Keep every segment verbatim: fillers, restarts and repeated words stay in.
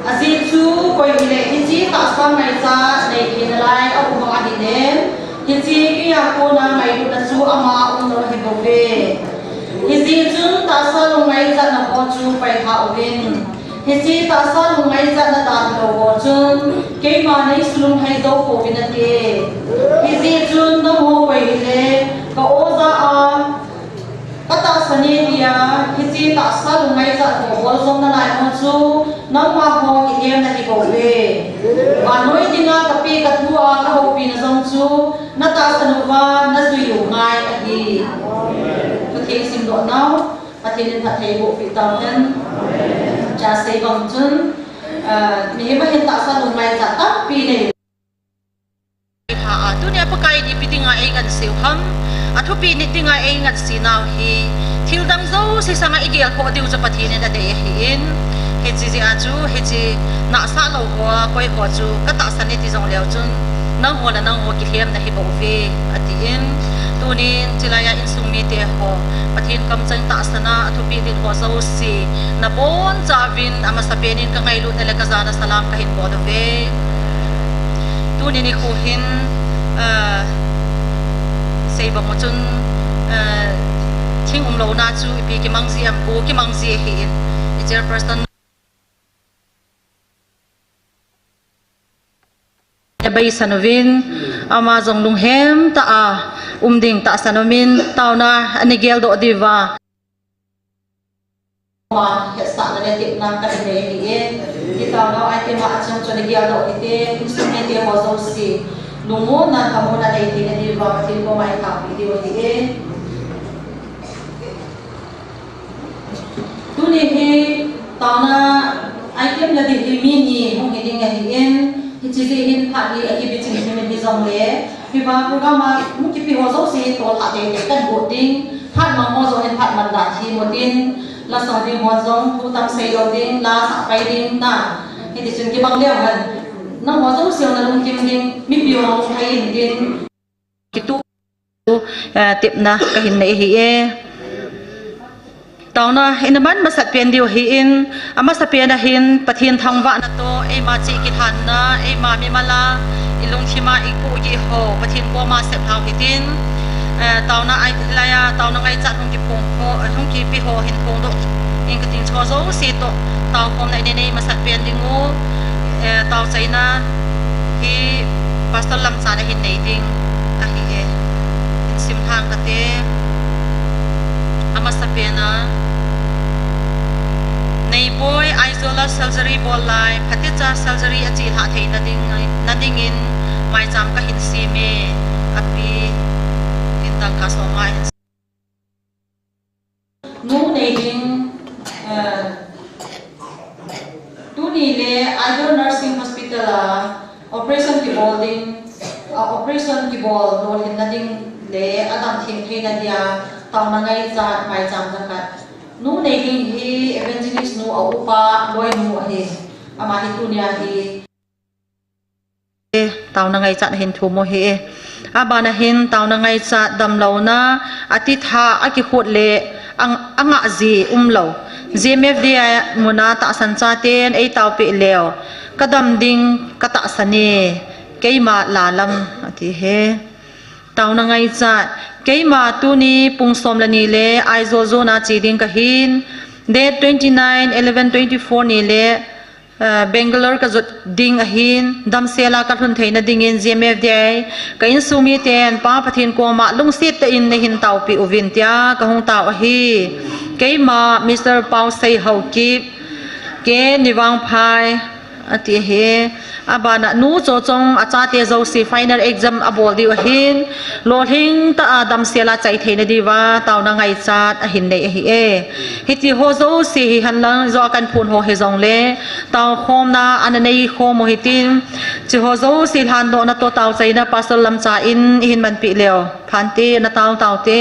Ajeh chu koi hile hiche tahsa ngaichat nei theina lai aum ahile, hiche keiya kona ngailutna chu ama um lou ahi bouve. Hijeh chun tahsa lungngaichatna ho chu pailha uvin. Hiche tahsa lungngaichatna dan lou ho chun keima nei sulunghei jou pouvin nate. Hijeh chun nangho koi hile ka o ja a, ka tahsan e tia, hiche tahsa lungngaichat ho bol jom nalai ho chu, nangma ho kithemna hi bouve. Vannoi dinga ka pe ka thu a ka houpina jong chu, na tahsan uva na jui u ngai ahi. Pathen simdoh nau, Pathen in phatthei boh peh tauhen. Cha sei bang chun, ah, mihem a hin tahsa lungngaichat tampi nei. Pha a, tunia Pakai in ipi dinga eingansei u ham, athupi nit dinga eingansei nau hi, thil dang jouse sanga igel khoh diu chu Pathen in adei ahin, hiche jeh a chu, hiche nahsah lou ho a koi ho chu ka tahsan e ti jong leu chun, nangho le nangho kithemna hi bouve, atin, tunin, chulai a insung mite ho, Pathen kamcheng tahsan a, athupi nit ho jouse, nabonchauvin, amasapen in ka ngailutna le ka jana salam kahin bol uve. Tuni nikho hin, ah, sei bang u chun, ah, thing umlouna chu ipi kimang ji am, bu kimang ji ahin, i chairperson abeisan uvin, ama jong lunghem tah a um ding tahsan umin, taona ana geldoh diuva. Ama hetsahna le tepna kahin nei ahi e. Ti taona item a achang chun ana geldoh hite, insung mite ho jouse lungmonna thanom ana nei theina diuva Pathen koma ithangpeh diu ahi e. Tuni hi taona item la ding hi mi ni hung hi ding ahin, hiche jeh hin phat hi akibichim thim in hijongle, hiva program a hung kipe ho jouse hi tolhah teitei kahin bol ding, phat mang ho jong hin phat man dan hi mo tin, la sa ding ho jong thu tam sei lou ding, la sah pai ding na, hitichun kibang leu hen, nangho jouse na lungkim ding, mipi ho hung thei in tin. Kitu, eh, tepna kahin nei ahi e. Taona ina man masat pen diu ahin, amasapen a hin Pathen thangvahna toh, eima cheh kilhanna, eima mimal a, ilungthim a ipohgih ho, Pathen koma sep lhau hitin, eh, taona a, hilai a, taona ngaichat hung kiphong ho, hung kipe ho hin phongdoh in kating, chu jouse toh, taokhomna ina nei masat pen ding u, eh, taochaina hi Pastor Lamchan ahin nei ding ahi e. Hin sim lhang kate. Amasapen a, Neiboi, Aizawl a surgery bol lai, phatecha surgery achelhah theina ding, na dingin maicham kahin sem e, api, tin dangka som a hin Nu nei ding, eh, tuni le Aizawl Nursing Hospital a operation kibol ding, a operation kibol lolhinna ding le adang theng theina dia taona ngaichat maicham jakhat. Nu nei ding hi Evangelist nu a upa loinu ahi. Ama hi tunia hi Taona ngaichat ahin thum u ahi e. Abana hin taona ngaichat damlouna, atitha, akikhut le ang-, angah ji umlou. G M F D I muna tahsan chaten eitaopeh leu, kadam ding katahsan e, keima lalam ati e. Taona ngaichat, keima tuni pung som le ni le Aizawl zona che ding kahin, date twenty nine eleven twenty four ni le Aa, Bangalore kajot ding ahin, damsel a kalhun theina dingin G M F D I ka insung miten Pa Pathen koma lungset tah in neihin taopeh uvin tia kahung tao ahi. Keima Mister Paosei Haokip, K Nivangphai, ati ahi. Abana Nu Chochong achate jouse final exam abol diu ahin, lolhing tah a damsel a chai theina diuva taona ngaichat ahin nei ahi e. Hiti ho jouse hihen lang jo a kahin phon ho hijongle, taokhomna ana neikhom u hitin, hiche ho jouse lhandohna toh taochaina Pastor Lamcha in eihin manpeh leu phante, na tao taute.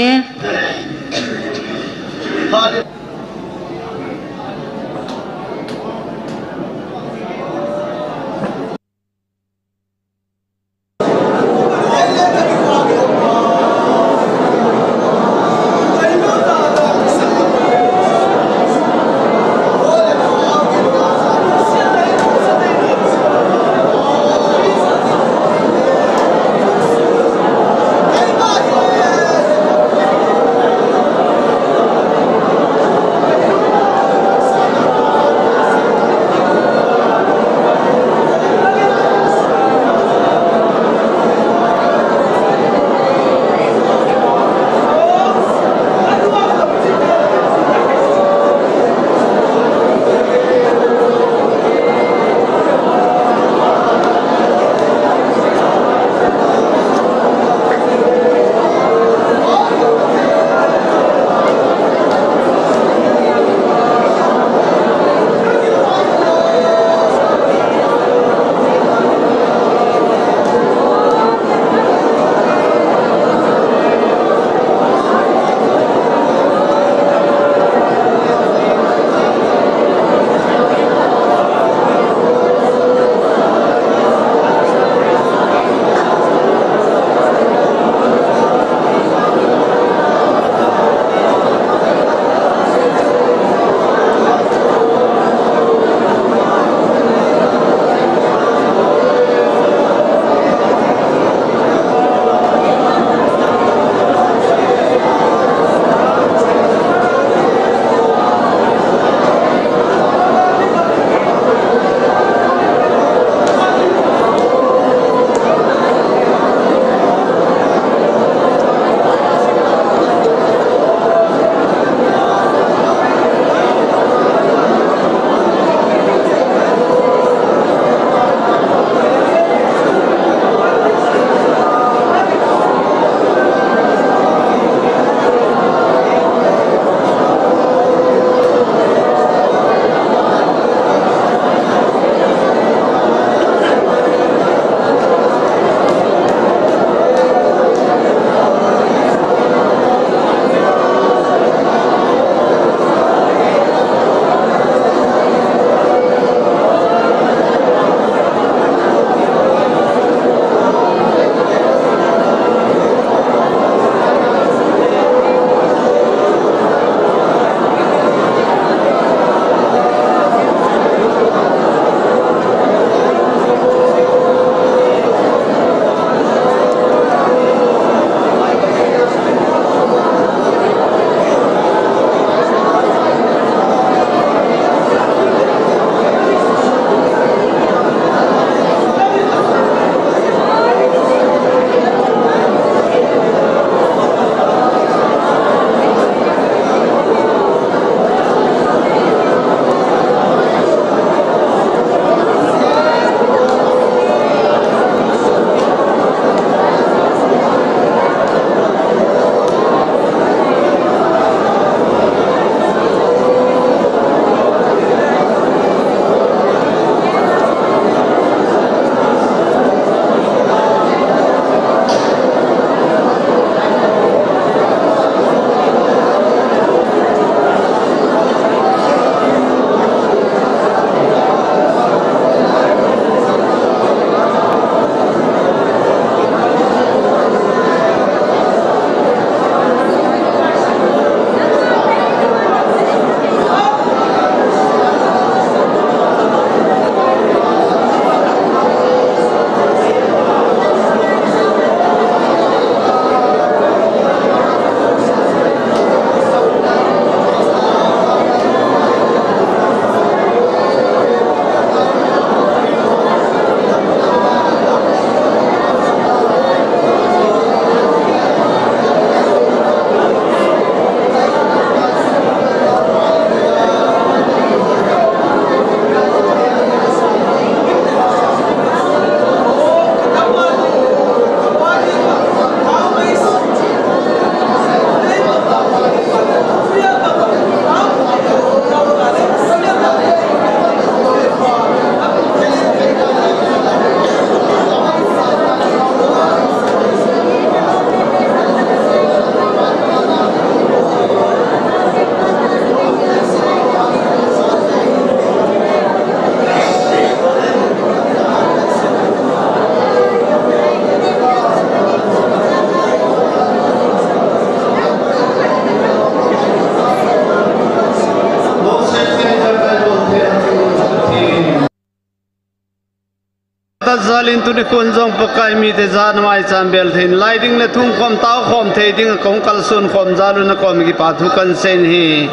Tajalin tuni khun jong Pakai mite jana maicham bel thei lai ding le thum khom tao khom thei ding a kahung kalson khom jal u nakom kipa thu kahin sei ahi.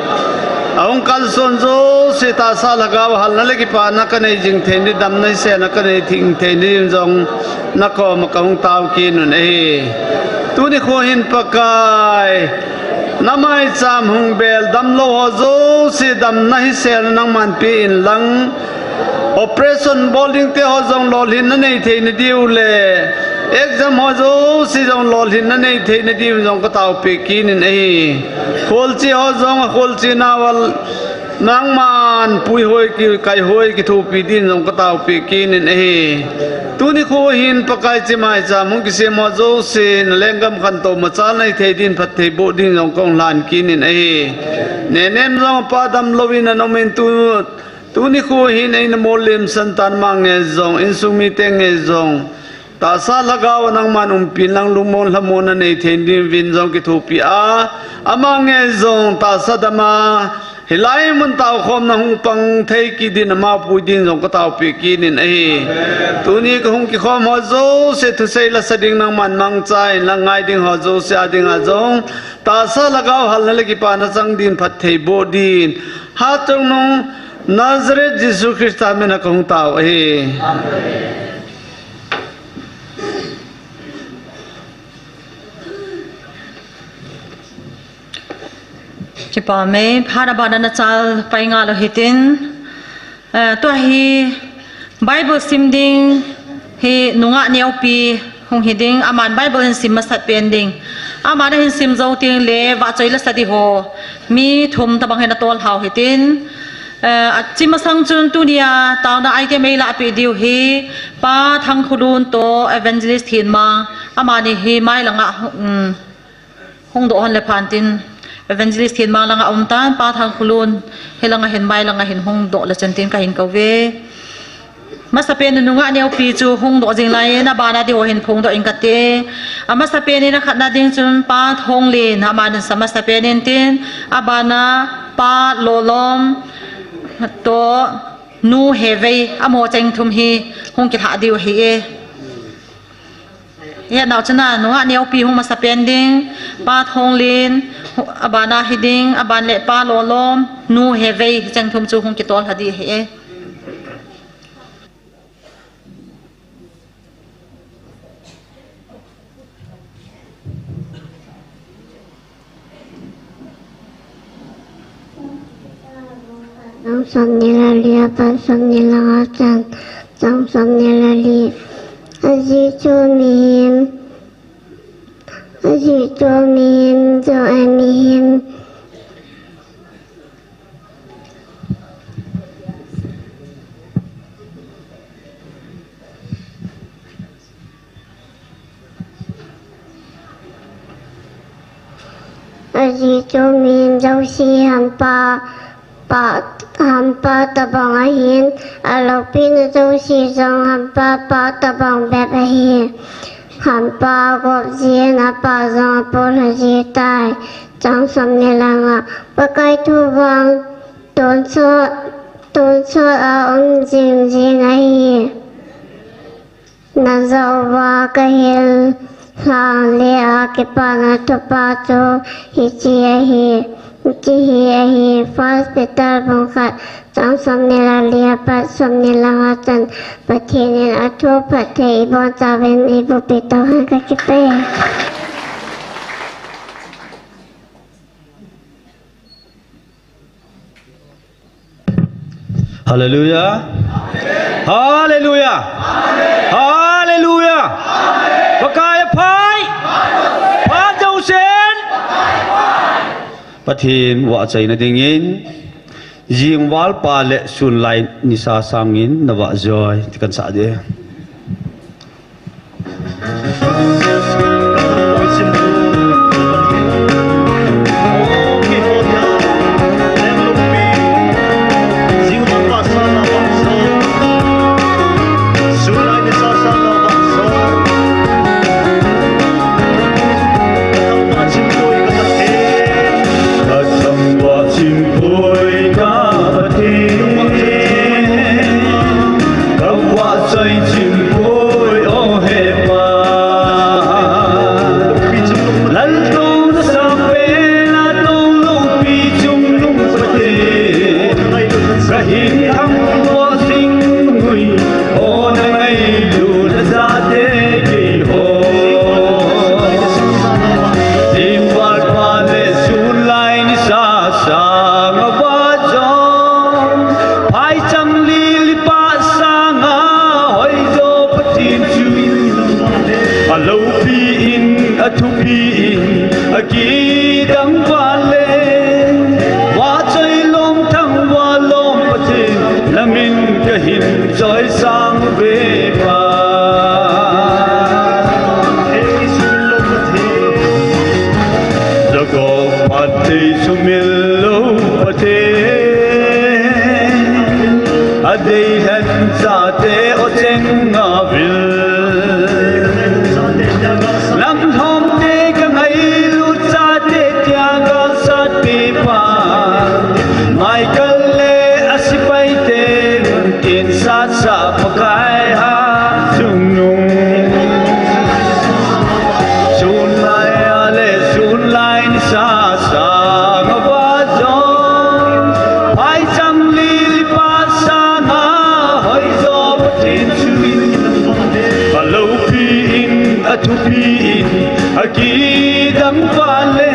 Ahung kalson jouse tahsa lhagao halna le kipana kanei jing thei ni, damna hiselna kanei thing thei ni jong nakom kahung tao kit un ahi. Tuni khun hin Pakai, namaicham hung bel damlou ho jouse damna hiselna nangman pe in lang, operation bol ding te ho jong lolhinna nei thei na diu le, exam ho jouse jong lolhinna nei thei na diu jong katao pe kit in ahi. Kholche ho jong akholche nauva nangman puihoi kikaihoi kithopi din jong katao pe kit in ahi. Tuni khun hin Pakai, hiche maicham hung kisem ho jouse nalenggam khantou machal nei thei din phatthei boh din jong kahung lhan kit in ahi. Nenem jong apa damlou in ana um in tu Tuni khun hin eina molem san tan ama nge jong, insung mite nge jong, tahsa lhagao nangman umpi in lang lungmon lhamon na nei thei diuvin jong kithopi a, ama nge jong tahsa dama, hilai mun taokhomna hung pang thei kit din ama pui din jong katao pe kit in ahi. Tuni kahung kikhom ho jouse thusei lasa ding nangman mangcha in lang, ngai ding ho jouse a dinga jong tahsa lhagao halna le kipana chang din phatthei boh din, Hatchungnung Nazareth Jesu Christa mina kahung tao ahi. Kipah e, phat abana nachal pai ngal u hitin. Eh, tua hi Bible sim ding hi nungah neopi hung hi ding, aman Bible hin sim masat pen ding. Aman ahin sim jou teng le vahchoi lasa di ho mi thum tabang hin atol hau hitin. Eh, achi masang chun tunia taona item eilahpeh diu hi Pa Thangkhulun toh Evangelist Thinmang, amani hi mai langa, um, hung doh hon le phan tin, Evangelist Thinmang langa um tan, Pa Thangkhulun hilanga hin mai langa hin hung doh le chun tin kahin kou ve. Masapen in nungah neopi chu hung doh jing lai in, abana di ho hin phongdoh ing kate. Amasapen in akhatna ding chun Pa Thonglen, amanin sa masapen in tin, abana Pa Lolom toh Nu Hevei, amaho cheng thum hi hung kilhah diu ahi e. Hinau chun a nungah neopi hung masapen ding, Pa Thonglen, abana hi ding, aban le Pa Lolom, Nu Hevei, cheng thum chu hung kitol lha di ahi e. Chang som ni le li apat som ni le nga chan, chang som ni le li. Ajeh chu mihem, ajeh chu mihem, jo e mihem. Ajeh chu mihem jouse hampa, pa, hampa tabang ahin, aloupina jouse jong hampa pa tabang bep ahi. Hampa agop jin, apa jong apoh lha ji tai. Chang som ni le nga. Pakai thu vang tonsot, tonsot a um jing jing ahi. Najah uva kahil lhang le akipana thupha chu hiche ahi, hiche hi ahi, First Peter bung khat, chang som ni le li apat som ni le nga chan, Pathen in athu phatthei ibonchauvin eiboh peh tauhen, kakipah e. Hallelujah. Hallelujah. Hallelujah. Pakai aphai. Phat jousen Pathen vahchoina dingin, jingval pa le sunlai nisa sangin navah joi ti kahin sah ding. Deihen chate o cheng a vil. Lamlhomte ka ngailut chate tia galsatpipa. Michael le a sepaite nuntin satsa Pakai ha chungnung. Sunlai a le sunlai nisa sanga vajo. Phaicham lili pa sanga hoijo Pathen chu. A lopi in, a thupi in, a kidang vale.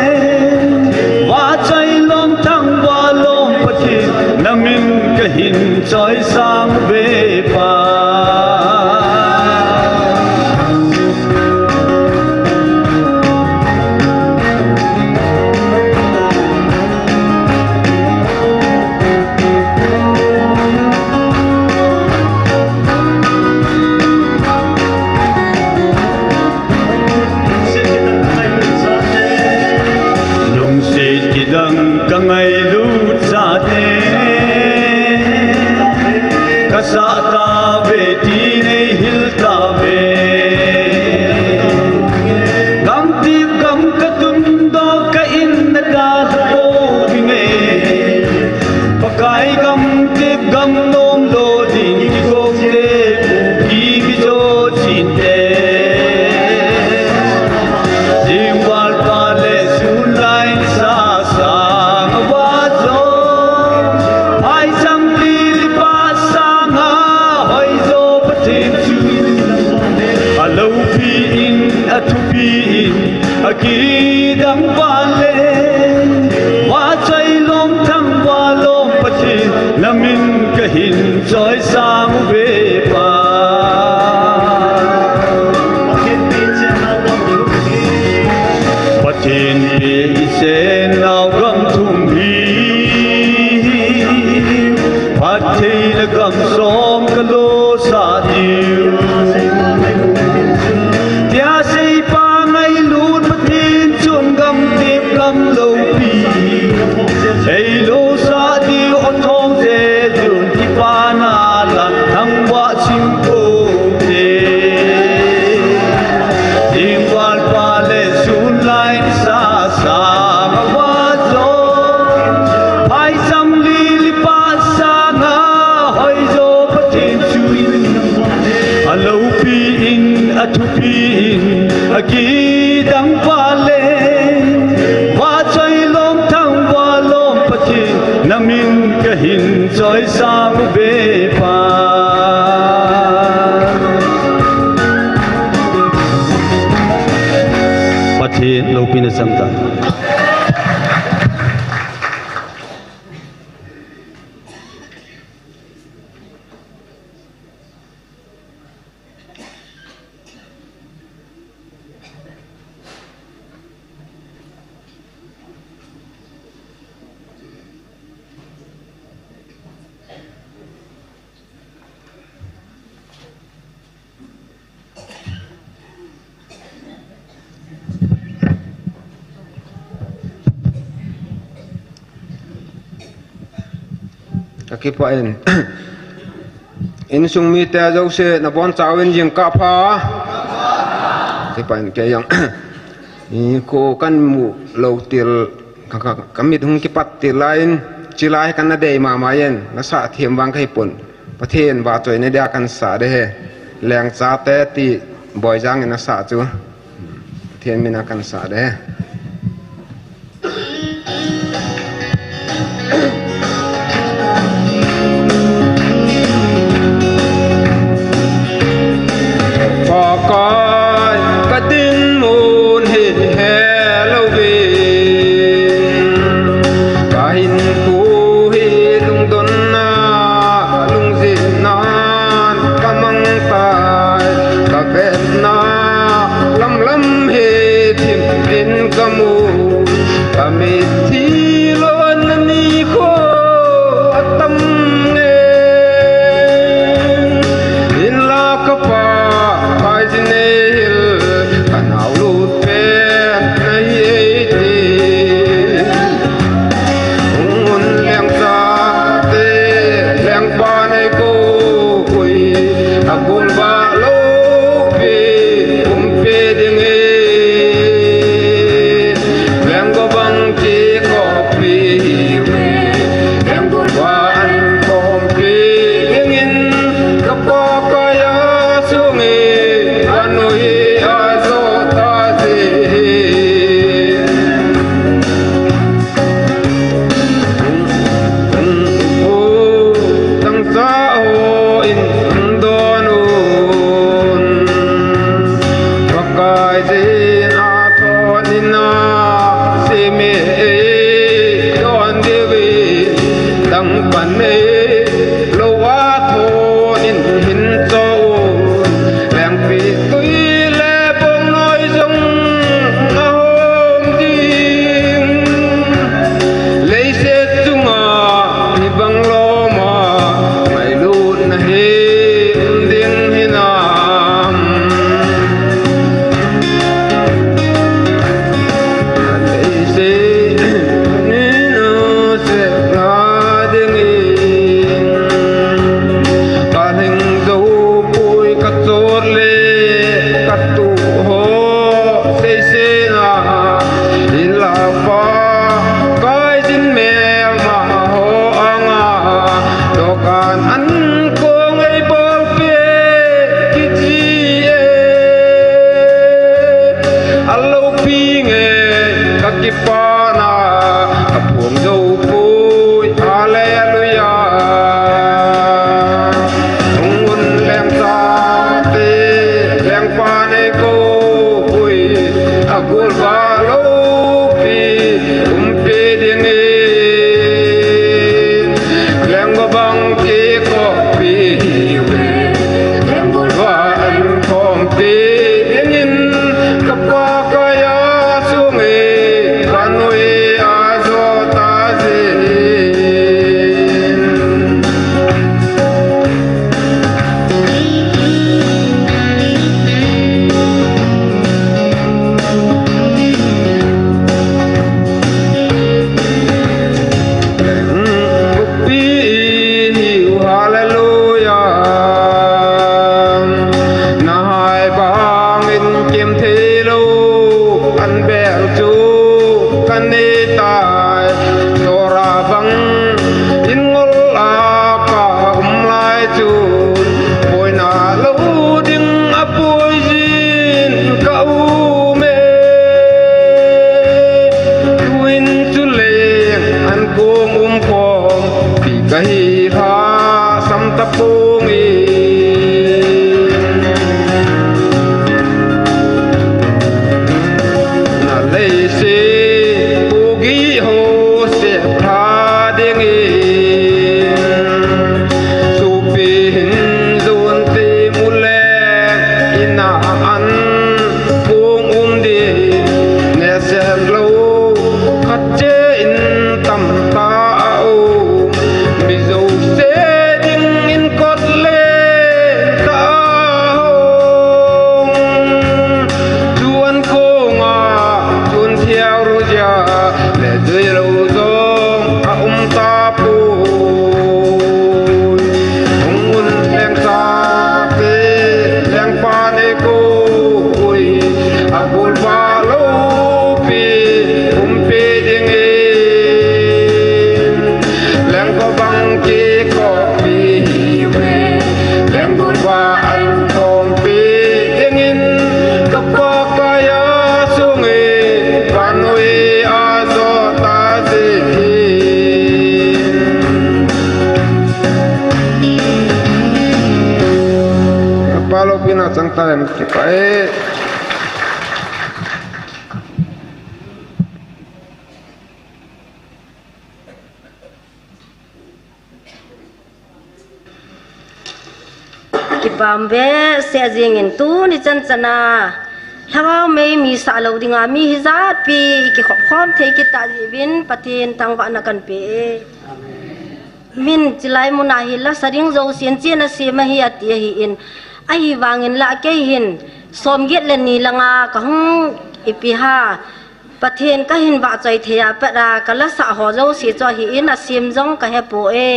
Vachoi lom thangvah lom Pathen, na min kahin choisang uve Pa. Lungset kidang ka ngailut chate, ka sah tave ti nei hil tave. Gamtip gam ka tundoh ka in na dalha pouvinge. Pakai gamtip gam nom lo ding kigong te, pu ki kijo chinte. Jingvalpa le sunlai nisa sanga vajo. Phaicham lili pa sanga hoijo Pathen chu. A lopi in, a thupi in, a kidang vale. Vachoi lom thangvah lom Pathen, na min kahin choisang uve Pa. Pathen pi i sennau gam thum hi. Phattheina gam som ka losah diu. Tia seipa ngailut Pathen chun gamtip gam lopi. Ei losah diu o thong Jesu kipana la thangvah chim poute. Jingvalpa le sunlai nisa sanga vajo. Phaicham lili pa sanga hoijo Pathen chu. A lopi in, a thupi in, a kidang vale. Vachoi lom thangvah lom Pathen, na min kahin choisang uve Pa. Pathen loupina chang ta. Ka kipah in. Insung mite jouse nabonchauvin jingkah pha. Kipah in kei jong. Nikho kamu lou til, ka, ka, ka mit hung kipat til lai in, chilai kana dei mama in, nasah them vang kahipon. Pathen vahchoina dia kana sah ding ahi. Lengchate ti Boijang in asah chu. Pathen mina kana sah ding ahi. Pakai ka dinmun hi helouvin, ka hinkho hi lungdonna, lungjetnan ka mang tai, ka vetna lamlam hi thim in ka Agul ba lo pi umpi ding e, leng go bang ki ko pi we, leng go ba an ko pi ding in, ka pa ka ya sung e, anu hi a zo ta si. Tangsa ho in don un, Pakai jin a thon in a simi don divi, tang pan e lo a thon in hin cho un, lengpi tui le bong noi jong a hom ding. Leiset chunga ni bang loma ngailutna hi um ding hinam. Leiset ni nu se na ding in, ka hing zo pui ka chot le ka tu ho sei sei na, in la pa kai jin mel ma ho anga, dokan an kong ei bol pe ki chi e. A lo pi nge ka kipana, ka phung zo pui, hallelujah. Hung un leng sa te, leng pa nei ko pui, a gul ba lo pi, um pi ding e. Leng go bang ki ko pi we, leng go ba an kom pi ding in, ka pa ka ya sung e, ka nu e a zo ta si. Hallelujah. Na hai bang in kim thei lo, an bel chu kan nei tai. Tora bang in ngol a ka um lai chu, boina lo ding a boi jin ka um e. Tuin chu leng an kong um khom pi ka hi lha sam ta pong e. Na lei se pugi ho se pha ding e. Supi hin zun ti mu le ina an kong um di ne sen lo khat che in tam ta a um. Mi zo se ding in kot le ta hong. Tuan kong a tun thiau ru ja le dui lo zong a um ta pui. Hung un leng sa te, leng pa nei ko ui, a bul ba lo pi, um pi ding e. Leng ko bang ki ko pi we, leng bul ba an kom pi ding in, ka pa ka ya sung e, ka nu e a zo ta si. Palo pina chang ta em ki pa e. Kipah behseh jingin tuni chan chana Lhagao mei mi sah lou dinga mi hijat pi kikhop khom thei kit ta jeh uvin Pathen thangvahna kan pe e. Min chilai muna hi lasa ding jousen chena sem ahi ati ahin, ahivangin la kei hin somget le ni langa kahung ipi ham, Pathen kahin vahchoi thei a pat a kalasah ho jouse chu ahin asem jong kahepoi.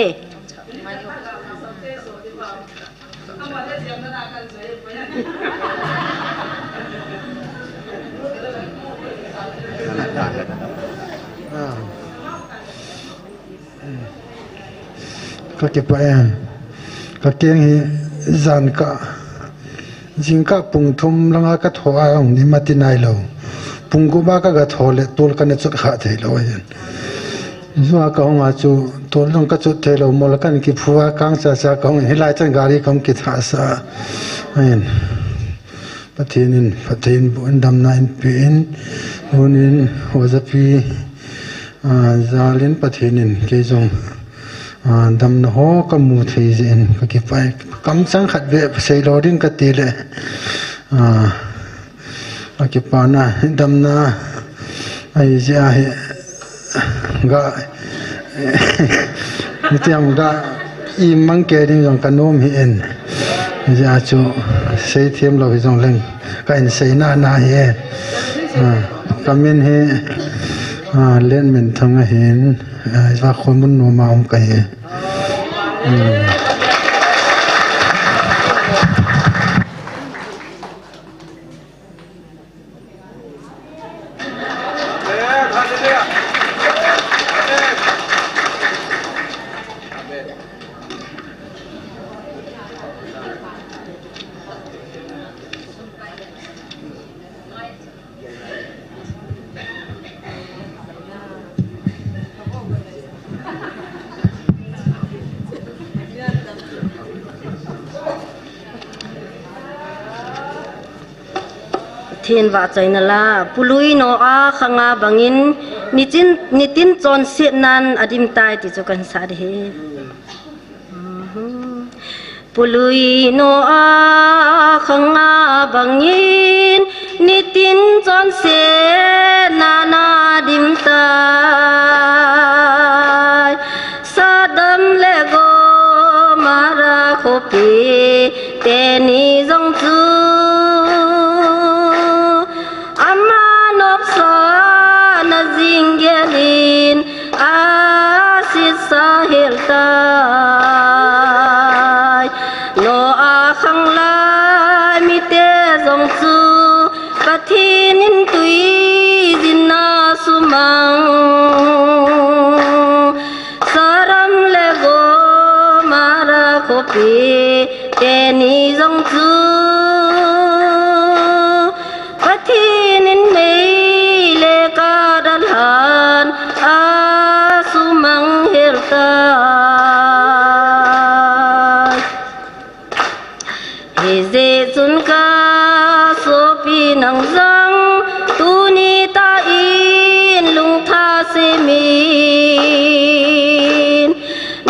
Ka kipah e. Ka keng hi jan ka, jingkah pung thum langa ka tho a hung dim ati nailou. Pung gup a ka ga tho le tol kana chot kha theilou ahin. Jua ka hung a chu tol jong ka chot theilou, mol kana kiphu a kang cha cha ka hung, hilai chan gari ka hung kithah sah ahin. Pathen in, Pathen bu in damna in pe in, tun in, Ojapi, ah, jal in Pathen in kei jong, ah, damna ho ka mu thei jeh in ka kipah e. Kamchang khat beh seilou ding ka ti le, ah, a kipana damna ahi jeh ahi. Ga, hitiam ga, imang kei ding jong ka nom hi in. Hijeh a chu seithem lou hijong leng ka in sei nana hi e. Ah, ka min hi, ah, Lenminthang ahin, ah, Vakhon mun noma um ka hi. Hmm. Pathen vahchoina la, Pu Lui Noah khanga bangin, nitin, nitin chonsetnan adim tai ti chu kahin sah ding ahi. Pului Noah khanga bangin nitin chonsetnan adim tai. Sodom le Gomorrah khopi teni jong chu ama nopsahna jing gelin asisa hel tai. Noah khang lai mite jong chu Pathen in tuijin a sumang. Sodom le Gomorrah khopi teni jong chu Pathen in mei le kadah lhan asumang hel tai. Hijeh chun ka sopi nang jong tuni tah in lungthah semin,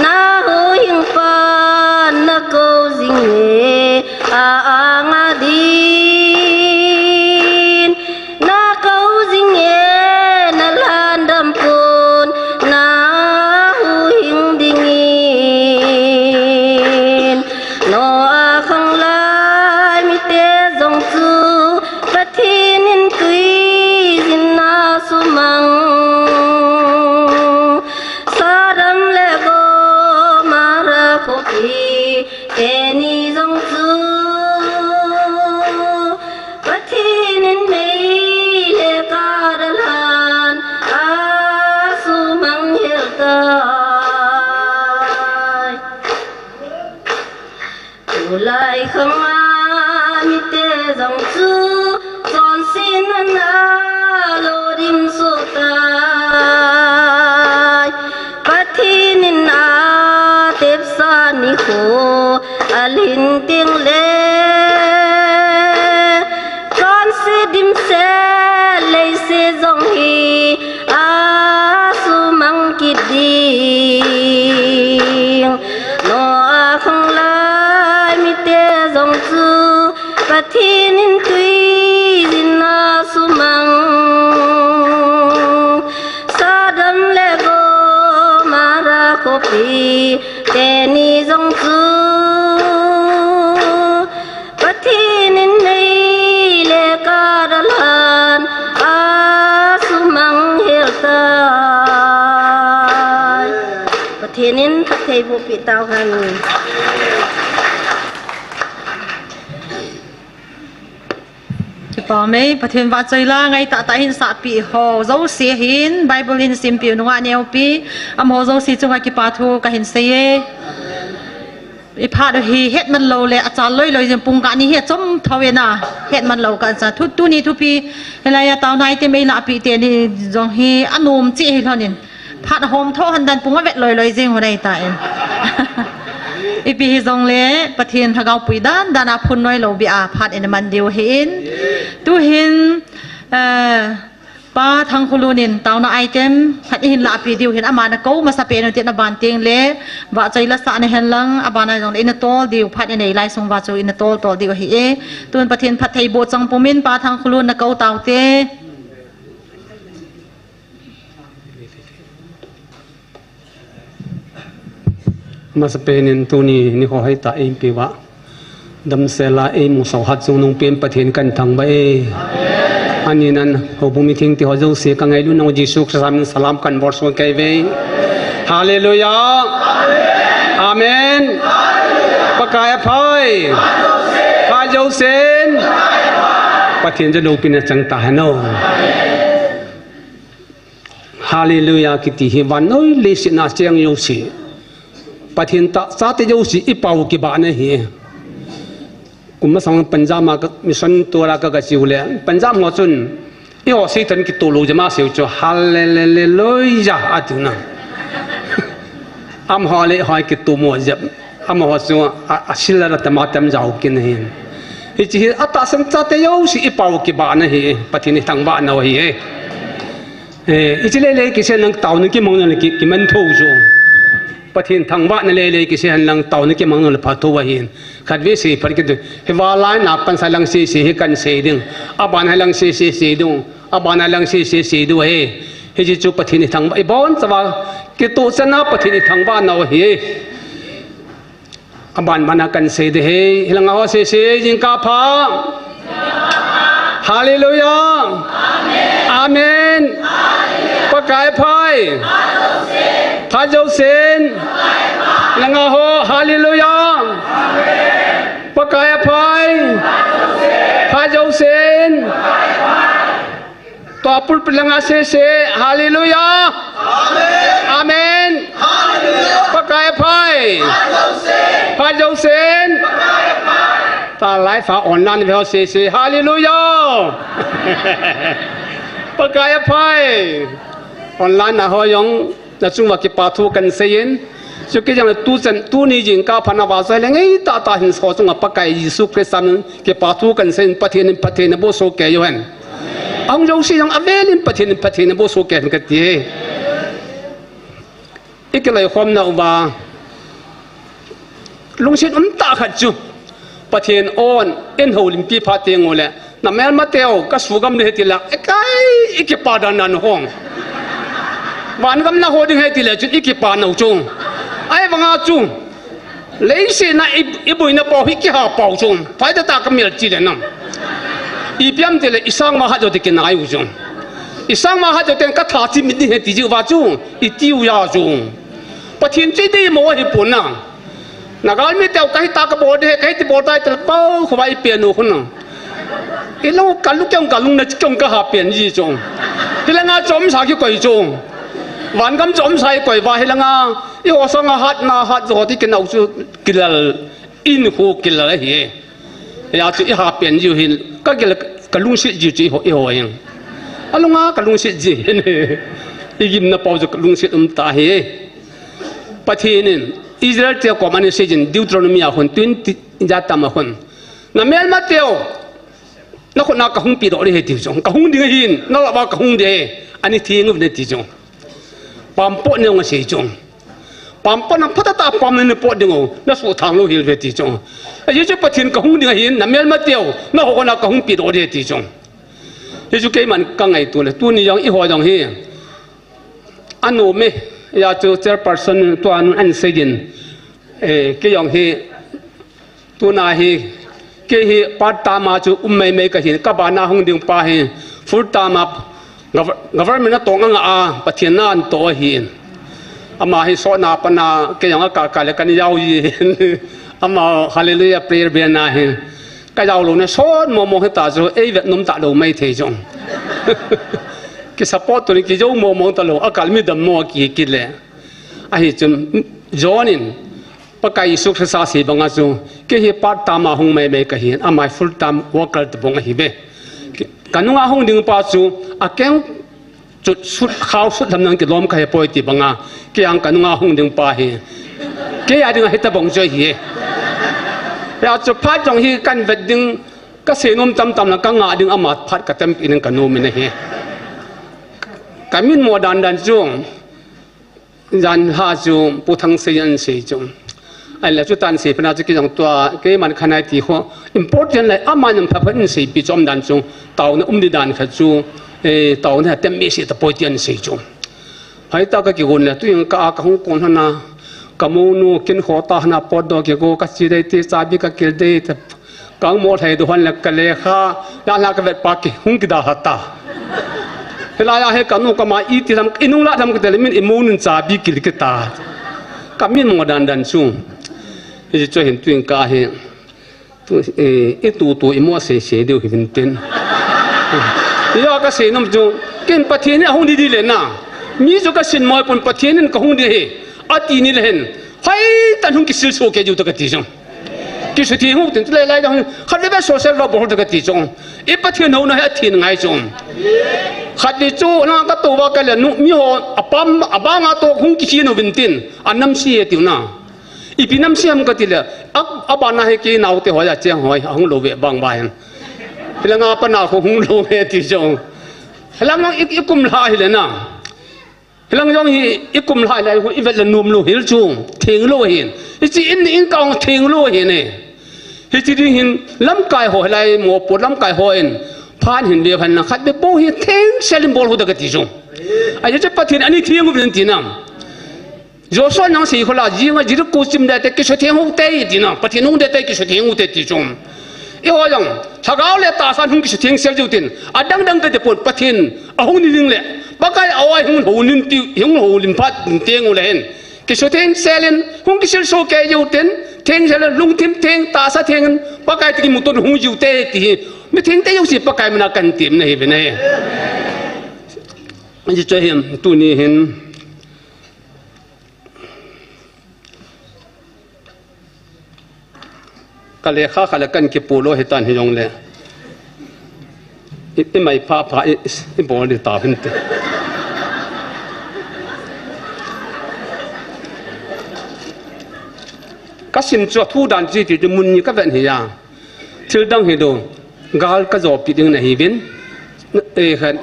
na huhhing pan na kou jing e, a-anga din na kou jing e, na lhan dam pon na huhhing dingin. Noah khang lai mite jong chu Pathen in tuijin a sumang. Sodom le Gomorrah khopi teni jong chu Pathen in mei le kadah lhan asumang hel tai. Tulai khang a mite jong chu chonsetnan a lo dim soh tai. Pathen in atepsa nikho alhin teng le, chonse dimset leiset jong hi asumang kit ding. Noah khang lai mite jong chu Pathen in tuijin a sumang. Sodom le Gomorrah khopi teni jong chu Pathen in mei le kadah lhan asumang hel tai. Pathen in phattheiboh peh tauhen. Pamei, Pathen vahchoi la, ngai tahtah hin sahpi ho jouse hin, Bible hin simpi u nungah neopi, amaho jouse chunga kipa thu kahin seiye. Iphat u hi hetman lou le, achal loiloi jing pung kani hi achom thou ena, hetman lou kasa. Thu, tuni thupi, hilaiya taona item eilahpi teni jong hi anom cheh hi lhonin. Phat ahom thou hendan pung avet loiloi jing hon ahitan. Ipi hijongle, Pathen lhagao pui dandan a phun noilou bia phat ina man diu ahin. Tuhin, eh, Pa Thangkhulun in taona item khat ihin lahpi diu ahin, ama nakou masapen u tin aban tengle, vahchoi la sah nahen lang, abana jongle ina tol diu, phat inei lai sung uva chu ina tol tol diu ahiye. Tun Pathen phattheiboh chang pumin, Pa Thangkhulun nakou taute. Masapen in tuni nikho hoitah eipeuva, damsela eimusah hat chungnung pen Pathen kahin thangvah e. Aninan houbung meeting ti ho jouse kangailutnau Jesu Christa min salam kahin bolsoh kei uve. Hallelujah. Amen. Pakai aphai. Phat jousen Pathen jaloupina chang tahen o. Hallelujah kiti hi vannoi leiset a cheng jouse, Pathen tahsa te jouse ipao kibahna ahi. Kum masang Punjab a ka mission tour a ka, kache u le, Punjab ho chun, eiho Satan kitoh lou jeh a asei u chu, Hallelujah atiuna. Amaho le eiho kitoh mo jep. Amaho chu a, a, asil a tam a tam jao kit ahin. Hiche hi atahsan chate jouse ipao kibahna ahi, Pathen ithangvah nau ahi e. Eh, hiche lele kisei henlang taona kimang nau le ki, kiman thou chu. Pathen thangvahna lele kisei henlang taona kimang nau le pha thou ahin. Khatvei sei phat kit u. Hiva lai na pansa lang sese hi kahin sei ding. Abana lang sese sei ding. Abana lang sese sei diu ahi. Hiche chu Pathen ithangvah, ibonchauva kitoh chan a Pathen ithangvah nau ahi. Aban bana kahin sei ding ahi, hilanga ho sese, jingkah pha. Hallelujah. Amen. Pakai aphai. Phat jousen. Langa ho, hallelujah. Pakai aphai. Phat jousen. Tua pulpit langa sese, hallelujah. Amen. Amen. Hallelujah. Pakai aphai. Phat jousen. Phat jousen. Pakai aphai. Tua live a online ve ho sese, hallelujah. Pakai aphai. Online a ho jong, nachung uva kipa thu kahin seiyin. Chukit jongle tuchan, tuni jingkah phat na vahchoi le ngai tahtah hin ho chunga Pakai Jesu Christa min kipa thu kahin seiyin, Pathen in phattheina bohsoh kei uhen. Ahung jouse jong avelin Pathen in phattheina bohsoh kei hen kati e. Ikiloikhomna uva lungset umtah khat chu, Pathen in eihoulimpi phat teng uleh, na melmateu, ka sugam ding ahi tile, ekai, ikipa dan dan hong. Vangam naho ding ahi tile chun ikipa nau chu. Ahivanga chu, leiset a i, iboina pau hi kiha pau chu. Phaitah tah ka melchih le na. Ipi ham tile, isangma hat joh te kinai u chu. Isangma hat joh ten ka tha chimit ding ahi ti jiu va chu, itiu ja chu. Pathen chu ideimo ahipon na. Na galmi teu kahi tah kabol ding ahi, kahi ti bol tai tile pau khovah ipen u khun na. Ilou kalu keng kalung na keng kaha pen ji chu. Hilanga chomsa kikoi chu. Vangam chomsa ikoi uva hilanga. Eiho sanga hatna hat joh ti kinau chu kilal in khu kilal ahi. Hijeh chun iha pen jiu hin, ka gel, ka lungset jiu chu eiho, eiho hin. Alunga ka lungset ji hin. Igimna pau chu ka lungset umtah ahi. Pathen in Israel te koma ana seiyin Deuteronomy a khun twenty ja tam a khun. Na melmateu, na khut na kahung pedoh ding ahi tiu chu. Kahung ding ahin, na lah uva kahung ding ahi. Ana theng uvin ati chu. Pam pot neo nga sei chu. Pam pot na phatah tah pam na pot ding u, na suhthang lou hel uve ti chu. Ajeh chu Pathen kahung ding ahin, na melmateu, na ho koma kahung pedoh ding ahi ti chu. Hichu keiman kangaito le, tuni jong eiho jong hi. Anom e, hijeh chun chairperson tua nun ana seiyin. Eh, kei jong hi, Tuna hi, kei hi part time a chu um maimai kahin, ka bana hung ding pa hi full time a gov-, government a tong anga a, Pathen na anto ahin. Ama hi sotna pana kei jong akah kah le kana jao ji hin. Ama Hallelujah Prayer Band a hin. Ka jao lou na sot mo mo hita chu, ei vet nom ta lou mai thei chu. Ki support tu ni ki jo mo mo ta lou, a kal mi dam mo ki ki le. Ahi chun, John in, Pakai Jesu Christa sei banga chu, kei hi part time a hung mai mai ka hin, amai full time worker te bong ahi ve. Ka nunga hung ding pa chu, a keng chut sut khau sut lam nang kilom ka he poi ti banga, kei ang ka nunga hung ding pa hi. Kei a ding a hita bong chu ahi. Ya chu phat jong hi kan vet ding, ka sei nom tam tam la ka nga ding ama phat ka tem in ka nom in ahi. Ka min mo dan dan chu, Jan ha chu Pu Thangsei an sei chu. Ai la chu tan sei pana chu kijong tua, keiman khanai ti ho. Important lai ama nam pha pha in sei pi chom dan chu. Tauna um di dan kha chu. Eh, tauna tem mi sei ta poi ti an sei chu. Hai ta ka kigon le tu in ka a ka hung kon hana. Ka mo nu kin ho ta hana pot do ki go ka chi dei ti chabi ka kil dei ta. Kang mo thei du hon le ka lekha, la la ka vet pa ki hung ki da ha ta. Hilai a he ka nu ka ma i ti lam, i nung la lam ka tel min i mo nun chabi kil ki ta. Ka min mo dan dan chu. Hi chu hin tuin ka he. Tu, eh, i tu tu i mo sei sei deu hi vin tin. Ya ka sei nom chu, ken Pathen in a hung di di le na. Mi chu ka sin moi pon Pathen in ka hung di he. A ti ni le hen. Hai tan hung ki sil so ke ju ta ka ti chu. Kisutheng u tin, tulai lai dang, khat le ve social work bol ta ka ti chu. I Pathen houna hi a thin ngai chu. Khat le chu, na ka to va ka le nu, mi ho, apam, abang a to hung kikhin u vin tin, a nam si e ti u na. Ipi nam si ham ka ti le, a, abana he ki nau te ho ya cheng hoi, a hung lo ve bang ba hen. Hilanga pa na ko hung lo ve ti chu. Hilanga i, i kum la hi le na. Hilang jong hi i kum lai lai hu i vet le nom lou hel chu, theng lou hin. I chi in in ka ong theng lou hin e. Hi chi ding hin lamkai ho lai mo po lamkai ho in phan hin ve phan na khat be po hi theng sel in bol hu da ka ti chu. Ai chu Pathen ani theng u vin ti na. Joshua nang sei khola jinga Jericho chim da te kisutheng hu te ti na. Pathen hung de te kisutheng hu te ti chu. I ho jong, lhagao le tahsa hung kisutheng sel jiu tin, adang dang ka te pon Pathen, ahung ni ding le, Pakai a oi hung ho nin ti, hung ho lim phat teng u le hen. Kisutheng sel in, hung kisil so ke jiu tin, theng sel in, lungthim theng, tahsa theng in, Pakai ti kimu ton hung jiu te ti hi. Mi theng te jiu si Pakai mina kan tim na hi ve na hi. Ji cho him, tu ni hin. Ka lekha kha le kan kipu lou hi tan hi jong le. I, i mai pha pha i, i bol di ta hin te. Ka sim chu thu dan chi ti mun ni ka ven hi ya. Thil dang hi do, gal ka jo pi ding na hi vin. Eh, khan.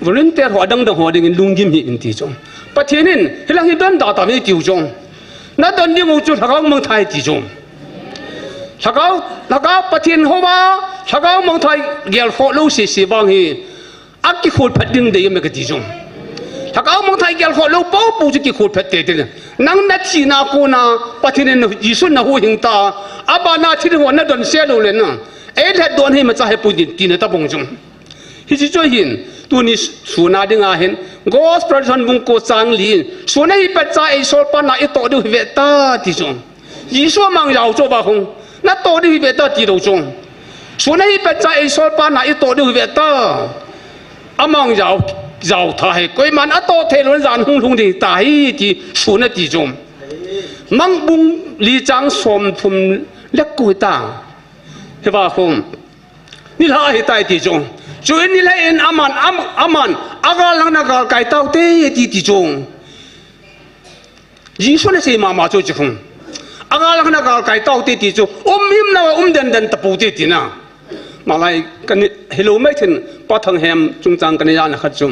Volunteer ho dang dang ho ding in lunggim hi in ti chu. Pathen in, hilang hi don da ta mi ti chu. Na don ding u chu lhagao mang thai ti chu. Lhagao, lhagao Pathen ho ba, lhagao mang thai gel kho lou si si bang hi. A kikhol phat ding dei me ka ti chu. Lhagao mang thai gel kho lou po po chu kikhol phat te te. Nang na thi na ko na Pathen in Jesu na hu hing ta. Aba na thi ho na don se lou le na. Ei le don hi ma cha he pu din ti na ta bong chu. Hi chi chu hin tu ni suna ding a hin. Gospel John bung ko chang li. Suna hi pet cha ei sol pa na i to du hi ve ta ti chu. Jesu amang jao chu ba hung. Na to di hi ve ta ti lo chu. Suna hi pet cha ei sol pa na i to di hi ve ta. Amang jao, jao tha he. Koiman a to thei lo jan hung hung di ta hi ti suna ti chu. Mang bung li chang som thum le ko ta. Hi ba hung. Ni la hi tai ti chu. Chu in ni la in aman, am, aman. Agal lang na gal kai tau te ti ti chu. Jesu na sei mama chu chi khung. Anga lang na gal kai tau te ti chu. Um him na um den den ta pu te ti na. Malai kan hello mai thin pa thang hem chung chang kan ya na khat chu.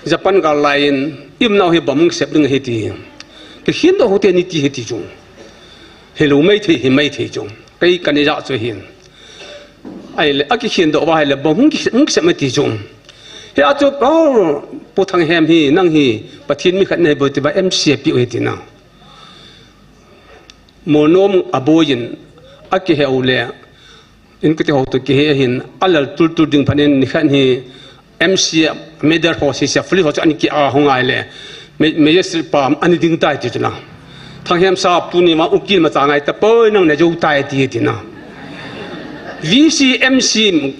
Japan gal lai in im nau hi bom sep ding hi ti. Ki hin do hu te ni ti hi ti chu. Hello mai thei hi mai thei chu. Kai kan ya chu hin. Ai le, a kikhin doh va hai le, bom hung ki, hung kisem ti chu. Hi a chu, oh, Pu Thanghem hi, nang hi, Pathen mi khat nahi bou ti ba, M C A pi u hi ti na. Mo nom a boi in, a kihe u le, in kiti ho tu kihe hin, a lal tul tul ding phan in, ni khat hi, M C A, Medal ho, si sia, fuli ho chu ani ki a hung ai le, me, me yes pa, ani ding tai ti chu la. Thanghem sap tuni ma ukil ma changai ta poi nang na jou tai ti ti na. V C, M C,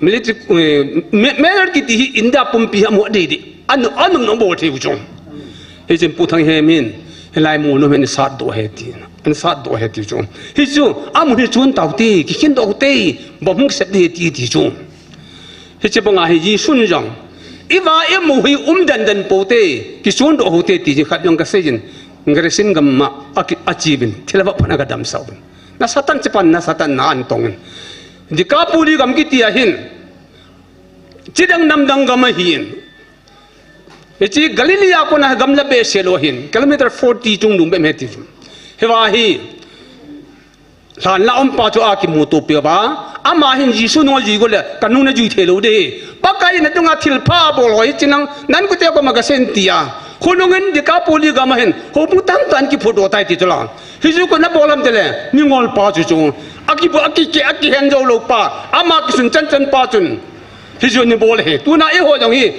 military, eh, me-, major kiti hi India pumpi ha mo dei dei. Anu, anu no bol thei u chong. Hi chin Pu Thanghem hin, hi lai mu no men sat do he ti na. An sat do he ti chong. Hi chu, amu hi chun tau ti, ki khin do te, bom hung sep de ti ti chong. Hiche banga hi Jesun jong, iva imu hi um dandan pote, kisun doh hote ti jing khat jong kasei jin, Gerasin gam ma aki, achiuvin, thilva phan aga damsah uvin. Na Satan chepan, na Satan na an tongin. Decapolis gam kiti ahin, chidang namdang gam ahin. Hiche Galilee a kona gam la behseh lou ahin, kilometer forty chung dung bep ahi ti. Hiva hi, Lhan la um pa chu akimuto peh uva, ama hin Jesu nung ajui go le, kanu najui thei lou ding. Pakai in atunga thilpha abol ho hi chinang, nan kute koma kasen tia. Khonung in Decapolis gam a hin, houbung tamtah in kiphudoh tai ti chu la. Hichu koi in abol ham tile, mingol pa chu chu. Akibu, aki, ki, akihen jou lou pa, ama kisun chan chan pa chun. Hichu in abol ahi. Tuna eiho jong hi,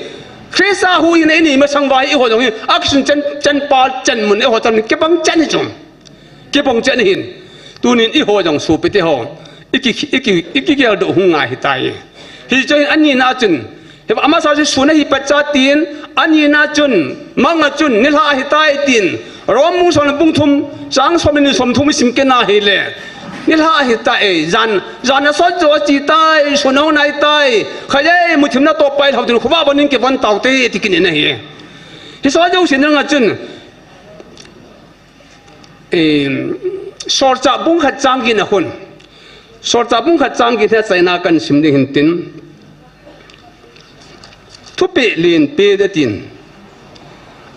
Christa huhhingna inei masang uva hi eiho jong hi, akisun chan chan pa chan mun eiho chan kibang chan hi chu. Kibang chan ahin. Tunin eiho jong sopite ho. I ki, i ki, i kigel doh hung ngai ahitai. Hichu anina chun. Hi amasa chu sun ahi phatcha tin, anina chun, manga chun, nilhah ahitai tin. Rom bung som le bung thum, chang som le ni som thum isim kit na hile. Nilhah ahitai, jan, jan asot jo achi tai, sun ahung nai tai. Khatvei muthim natoh pai lhau tin, khovah bon in kivon taute, ti kit in ahi. Hiche jouse nanga chun, Em, Solchah bung khat chang get a khun. Solchah bung khat chang get hi achaina kahin sim ding ahin tin. Thupeh len pe ding atin.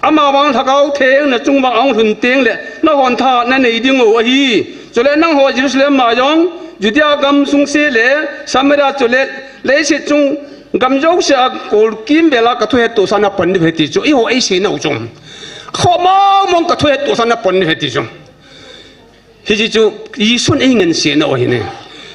Amavang Lhagao Theng nachung uva ahung lhun teng le, nahon thahat nanei diu ahi. Chule nangho Jerusalem a jong, Judea gam sungse le, Samaria chule, leiset chung gam jouse a kol kimvel a kathu hettohsah a napon diu ahi ti chu. Eiho eisei nau chu. Kho mong mong kathu hettohsah a napon ahi ti chu. Hiche chu Jesun eingansena u ahi ne.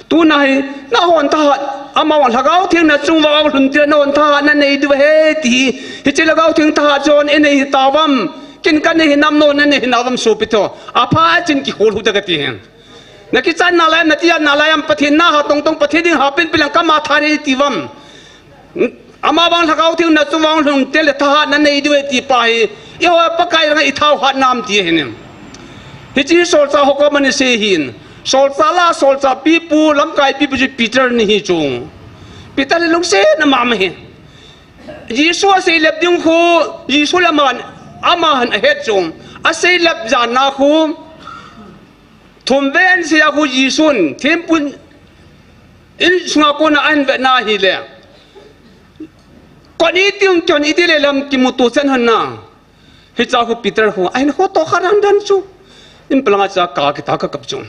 Tuna hi, nahon thahat, amavang Lhagao Theng nachung uva ahung lhun teng le nahon thahat nanei diu ahi ti hi. Hiche Lhagao Theng thahat chu einei hitauvem. Ken kanei hinam, nahon nanei hinam sopite ho. Apha chin kihol hih un kati ahi. Nakichat nalai, natihat nalai am Pathen naha tong tong Pathen ding ha pen pen lang kama tha nei tiuvem. Amavang Lhagao Theng nachung uva ahung lhun teng le thahat nanei diu ahi ti pa hi, eiho Pakai langa ithahat nam ti ahi ne. Hiche solchah ho koma ana sei ahin. Solchah la, solchah pipu, lamkai pipu chu Peter ana hi chu. Peter hi lungsetna mama ahi. Jesu aseilep ding khu, Jesu le aman, aman ahet chu. Aseilep jan a khu, thumvei ahin sei a khu Jesun, thempu in sunga kona ahin vetna hile. Kon iti um, kon iti le lam kimuto chan hon na. Hichea khu Peter khu, ahin khoto kha dan dan chu. In palanga cha ka kita ka kap chu.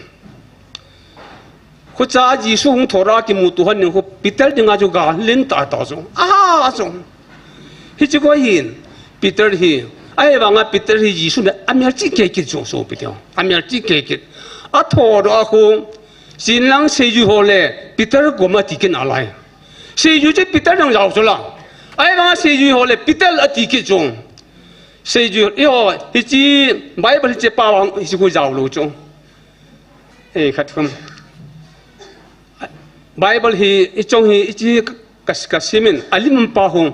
Khucha Jesu hung thor a kimuto hon ning khu Peter dinga chu ga len tah tah chu. Aha chu. Hiche khu hin, Peter hi. Ahivanga Peter hi Jesu na amel chi kei kit chu so Peter. Amel chi kei kit. Athor a khu, Chin lang seijui ho le Peter gom ati kit nalai. Seijui chu Peter jong jao chu la. Ahivang seijui ho le Peter ati kit chu. Seijui, eiho, hiche Bible hiche pa vang hiche khu jao lou chu. Ei, khat khum. Bible hi, ichong hi, hiche ka, ka, kasimin, alim um pa khu.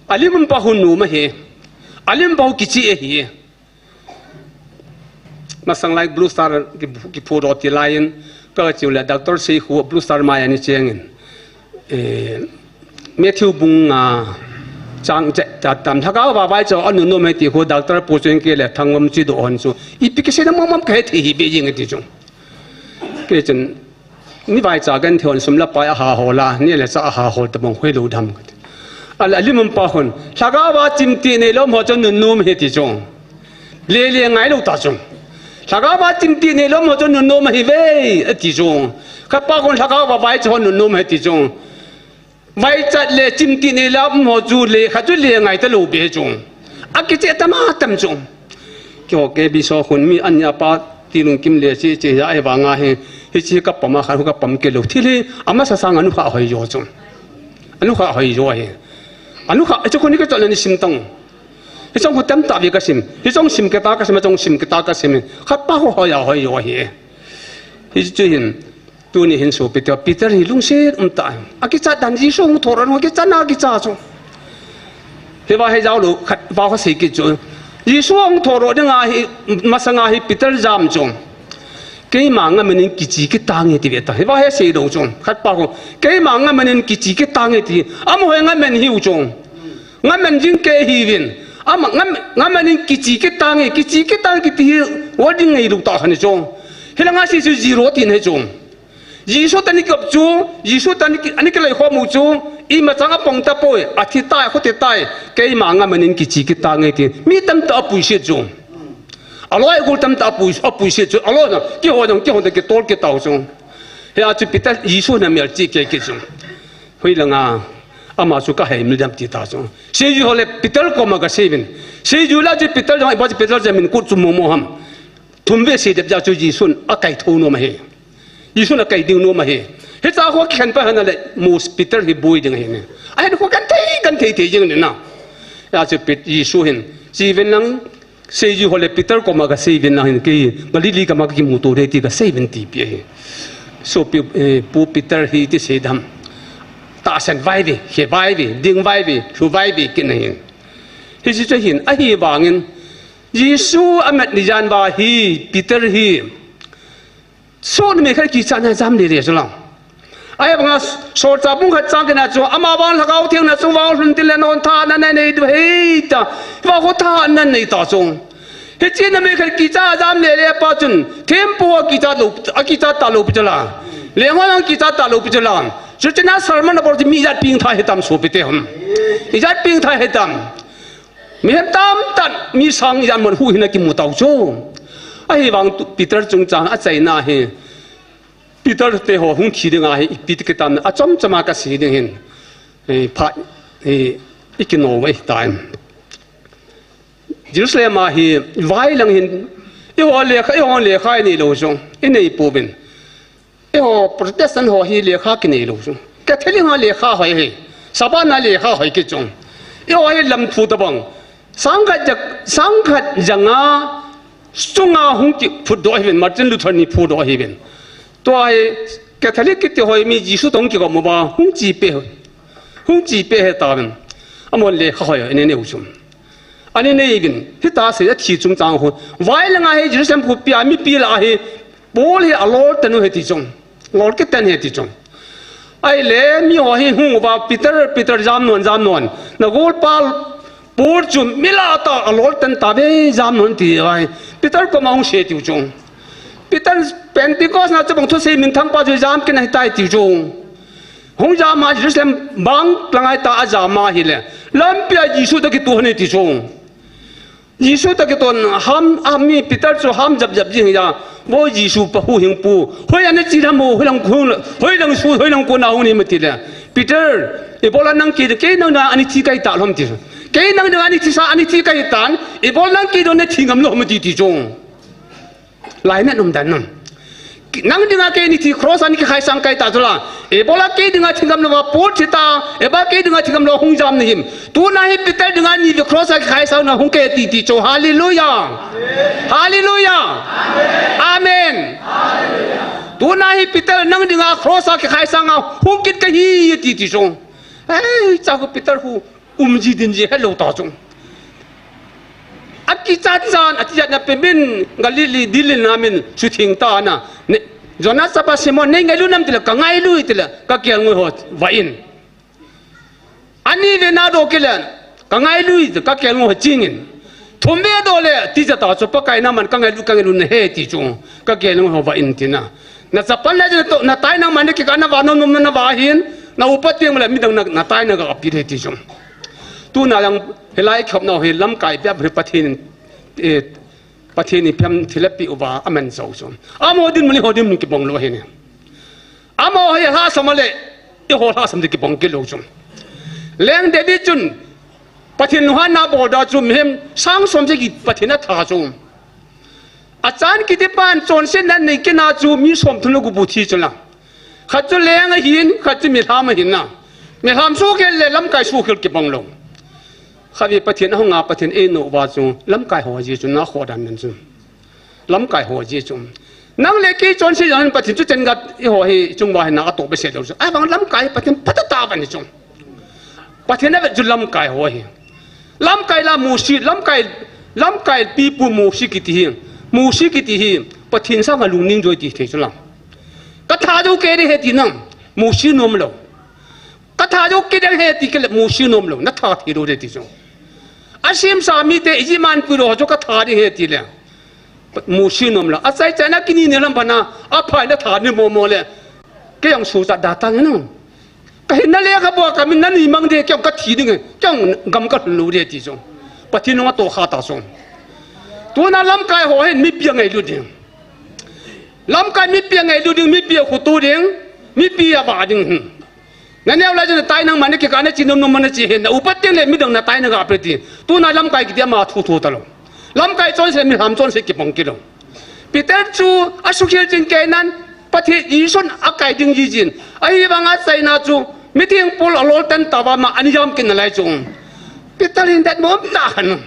Alim um pa khu nom ahi. Alim um pa khu kichih ahi. Masang lai Blue Star ki, kiphudoh ti laiyin, kache u le Doctor Seikhu Blue Star mai a ana chengin. Eh, Matthew bung nga chang che, ta tam Lhagao va vaicha anunnom ahi ti khu Doctor Pu Chonke le Thangvamchi doh hon chu. Ipi kiseina mong mong kahe thei hih beh jeng ati chu. Kei chun, mi vaicha genthei hon sum le pai aha hol a, neh le chah aha hol tabang hoilou dam kati. Ahile alim um pa khun, Lhagao va chimtih neilou um ho chu nunnom ahi ti chu. Le le ngai lou ta chu. Lhagao va chimtih neilou um ho chu nunnom ahi ve, ati chu. Khat pa khun Lhagao va vaicha ho nunnom ahi ti chu. Vaichat le chimtih neilou um ho chu le khat chu le ngai talou beh chu. Akicheh tam a tam chu. Keiho K B so khun mi ania pa ti lungkim le chi chi ahivanga hi, hiche kapam a khat khu kapam kit lou. Thil hi amasa sang anukha hoi jo chu. Anukha hoi jo ahi. Anukha, hiche khun hi kachol na ni sim tang. Hicheng khu tamtah ve kasim. Hicheng sim kit a kasim, hicheng sim kit a kasim. Khat pa khu hoi a hoi jo ahi. Hichu hin, tuni hin sopite, Peter hi lungset um tah. Akichat dan Jesu hung thou lou, akichat na kicha chu. Hiva hi jaolou, khat va khu sei kit chu. Jesu hung thou lou dinga hi, masanga hi Peter jam chu. Keima ngam in kichi kit tange ti ve ta. Hiva hi sei lou chu. Khat pa khu, keima ngam in kichi kit tange ti. Amaho hi ngam in hiu chu. Ngam in jing kei hiuvin. Ama ngam, ngam in kichi kit tange, kichi kit tange kiti hi, wa ding ngei lou tah khat ahi chu. Hilanga sei chu zero tin ahi chu. Jesu toh ana kikop chu, Jesu toh ana ki, ana kilei khom u chu, imacha apang tapoi, athi tai, akhote tai, keima ngam in kichi kit tange ti. Mi tamtah apuiset chu. Aloi agol tamtah apui, apuiset chu, aloi na, kihou jong, kihou toh kitol kit tau chu. Hia chu Peter, Jesu na melchih kei kit chu. Hoilanga, ama chu kaheimil dem ti ta chu. Seijui ho le Peter koma kasei uvin. Seijui la chu Peter jong, iba chu Peter jong min kut chu momo ham. Thum vei sei dep jeh chu Jesun akaithou nom ahi. Jesun akai ding nom ahi. Hicha khu kikhen pa hana le Mos Peter hi boi ding ahi ne. Ahin khu kan thei, kan thei thei jing ne na. Hia chu Pet-, Jesu hin. Chi uvin lang, seijui ho le Peter koma kasei uvin lang hin kei. Galilee gama kakimuto ding ti kasei uvin ti pi ahi. Sopi, eh, Pu Peter hi ti sei dam. Tahsan vai ve, he vai ve, ding vai ve, thu vai ve kit na hin. Hiche chu hin, ahivangin, Jesu amat ni jan uva hi, Peter hi, soh numei khat kichatna jam lele chu lang. Ahivanga solchah bung khat chang kit na chu, amavang Lhagao Theng na chung vang lhun tin le non thahatna nanei diu ahi tia, hiva khu thahatna anei ta chu. Hiche numei khat kichat jam lele pa chun, thempu akichat lou, akichat talou pi chu lang. Leng ho jong kichat talou pi chu lang. Chuche na sermon abol chu mi ijat peng tha hitam sopite ham. Ijat peng tha hitam. Mihem tamtah, mi sang ijat mon huhhingna kimu tau chu. Ahivang tu Peter chungchang achaina hi. Peter te ho hung thi ding ahi, ipi ti kitam, achom chom a kasei ding hin. Eh, phat, eh, ikino uve tai. Jerusalem a hi, vai lang hin, eiho lekha, eiho lekha inei lou chu, inei pouvin. Eiho Protestant ho hi lekha kinei lou chu. Catholic ho lekha hoi hi. Sabbath na lekha hoi kit chu. Eiho hi lam thu tabang. Sangkhat ja, sangkhat ja nga chunga hung kiphutdoh ahiuvin, Martin Luther ni phutdoh ahiuvin. Tua hi Catholic kiti ho hi mi Jesu toh hung kigom uva, hung chepi, hung chepi ahi tauvin. Amahon lekha hoi, inei u chu. Ana nei uvin, hitia sei athi chungchang khu. Vai langa hi Jerusalem khopi a mipi lah a hi, Paul hi alol tah u ahi ti chu. Lol kit tah u ahi ti chu. Ahile, mi ho hi hung uva, Peter, Peter jam non, jam non. Na golpa Paul chu mi lah tah alol tah tave jam non ti uva. Peter koma hung sei tiu chu. Peter Pentecost na chapang thusei minthang pa chu jam kit ahitai tiu chu. Hung jam a Jerusalem bang langa hita ajam ahile. Lampi a Jesu toh kitoh ahi ti chu. Jesu toh kitoh ham, a mi Peter chu ham jap jap jing ahi a. Vo Jesu pa huhhingpu. Hoi ana chi ham o, hoilang khu, hoilang su, hoilang kona hung nahim ati le. Peter, ibola nang kei, kei nang dinga ana thi kahi talou ham ti. Kei nang dinga ana thi sa, ana thi kahi tan. Ibola nang kei dinga nathi ngam lou ham ti ti chu. Lainat um dan nam. Nang dinga kei ana thi cross a ana kikhai sang kahi ta chu la. Ibola kei dinga thi ngam lou va Paul thi ta. Ibola kei dinga thi ngam lou hung jam nahim. Tuna hi Peter dinga ni ve cross a kikhai sang na hung kei ti ti chu. Hallelujah. Hallelujah. Amen. Tuna hi Peter nang dinga cross a kikhai sang a hung kit kahi ti ti chu. Ei, cha khu Peter khu. Umji dinji helou ta chu. Akichat chan, akichat na pe min, Galilee dil in na min, suthing ta na. Ne, Jonas chapa Simon, nei ngailu nam ti le, ka ngailu ti le, ka kelngoi ho va in. Ani ve na doh kit le, ka ngailu ti, ka kelngoi ho ching in. Thum ve doh le, tijat a chu Pakai na man ka ngailu, ka ngailu na ahi ti chu, ka kelngoi ho va in ti na. Na chapang le na to, na tai nangma na kikah na va, na nom na va hin, na upa tiang le midang na, na tai na ga pi le ti chu. Tuna lang hilai khop nau hi lamkai pia bri Pathen in, eh, Pathen in phiam thilpi uva aman chau chu. Amaho dinmun le eiho dinmun kibang lou ahi ne. Amaho hi lhasam le, eiho lhasam ding kibang kit lou chu. Leng David chun, Pathen lunghanna bol da chu mihem sang som sagi Pathen atha chu. Achan kiti pan chonsetna nei kit na chu mi som thum le gup bu thi chu la. Khat chu leng ahin, khat chu milham ahin na. Milham suhkhel le lamkai suhkhel kibang lou. Khatvei Pathen ahunga Pathen einoh uva chu lamkai ho jeh chun na khoh dan nan chu. Lamkai ho jeh chun. Nang le kei chonse jong hin Pathen chu chenga eiho hi chunguva hin na atoh behseh lou chu. Ahivang lamkai Pathen phatah a vet chu. Pathen avet chu lamkai ho hi. Lamkai la Mosi, lamkai, lamkai pipu Mosi kiti hi. Mosi kiti hi. Pathen sanga lungning joi ti thei chu la. Katha jou kei ding ahi ti nang. Mosi nom lou. Katha jou kei ding ahi ti kei le Mosi nom lou. Natha thei lou ding ti chu. Asemsa mite Egypt a pui lou ho chu katha ding ahi ti le. Mosi nom lou. Achai chai na kini ni lam bana. Aphai natha ni momo le. Kei jong suhchat da tang nang. Kahin na lekhabu a kamin na ni mang ding, kei jong kathi ding, kei jong gam kalhun lou ding ti chu. Pathen nunga tohkha ta chu. Tuna lamkai ho hin mipi angailut ding. Lamkai mipi angailut ding, mipi akhutu ding, mipi avah ding. Na neo lai chu natai nangma nakikah nache nom nom ma nache hin, na upat teng le midang natai nagah pe ti. Tuna lamkai kiti ama thu thu talou. Lamkai chonse, milham chonse kibang kilou. Peter chu asukhel jing kei nan, Pathen Jesun akai ding jijin. Ahivanga achaina chu, mithengpu alol tan tauva ama anijam kit nalai chu. Peter in that mom ta khan.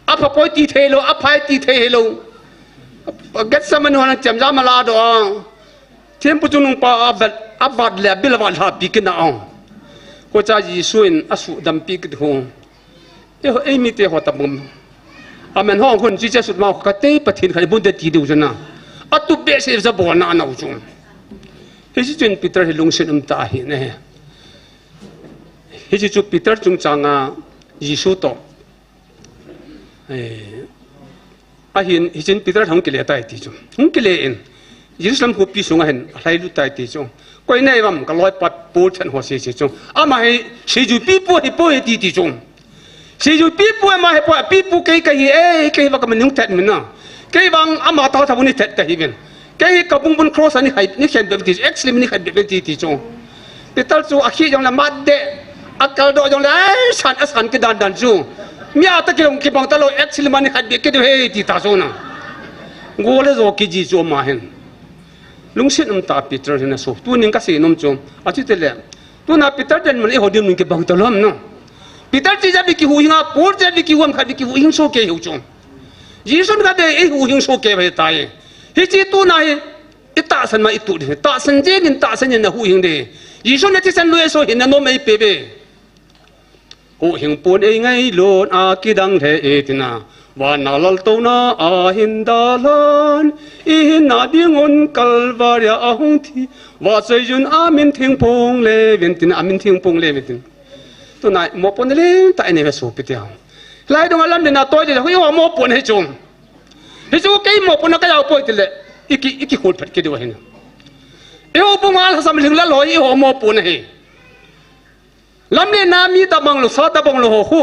Apha poi ti thei lou, aphai ti thei lou. Gethsemane hon chemjam ala doh a. Thempu chungnungpa avat, avat le abil avat lhapi kit na a. Kocha Jesu in asuhdampi kit ho. Ei, ei mite ho tabum. Amen ho khun chi che sut ma kha tei Pathen kha bun de ti diu jana. Atup behseh ja bolna anau chu. Hiche chun Peter hi lungset um tah ahi ne. Hiche chu Peter chungchanga Jesu toh. Eh, ahin, hichun Peter hung kile tai ti chu. Hung kile in, Jerusalem khopi sunga hin, alhailut tai ti chu. Koi nai vem, kaloipa Paul chan ho sei sei chu. Ama hi, seijuipi pu hi pu hi ti ti chu. Seijuipi pu ama hi pu, pi pu kei kahi, eh, kei vang kamin hung thet min na. Kei vang ama tao tha bu ni thet kahi vin. Kei kabung bun cross ani khai, ni khen be ti, X lim ni khen be ti ti chu. Peter chu akhi jong le mat de, akaldoh jong le, ai, san, asan kidan dan chu. Mi ata kilong kibang talou, X lim ani khat be kidiu he ti ta chu na. Go le jo kiji chu ama hin. Lungset um tah Peter hin aso. Tunin kasei nom chu. Achuti le. Tuna Peter den mun eiho dinmun kibang talou ham no. Peter chi ja bi kihuhing a, Paul chi ja bi kihuhing khat bi kihuhing soh kei hiu chu. Jesun khat de eihuhing soh kei ve tai. Hiche tuna hi. I tahsan ma i tuh ding. Tahsan jeng in tahsan in na huhhing ding. Jesu na thisan lui so hin na nom ei pe ve. Huhhing pon ei ngailut a kidang lheh e tina. Van a laltouna a hin dalhan. I hinna ding un Kalvaria a hung thi. Vahchoiyun a min thingphung le vin tina, a min thingphung le vin tin. Tuna mopohna lentah i nei ve sopi te. Hilai dunga lamlen a toi le hui ho mopohna hi chu. Hichu kei mopohna ka jao poi tile, i ki, i kikhol phat kei diu ahi. I houbung a lhasam lhinglel ho, i ho mopohna ahi. Lamlen a mi tabang lou, sa tabang lou ho khu.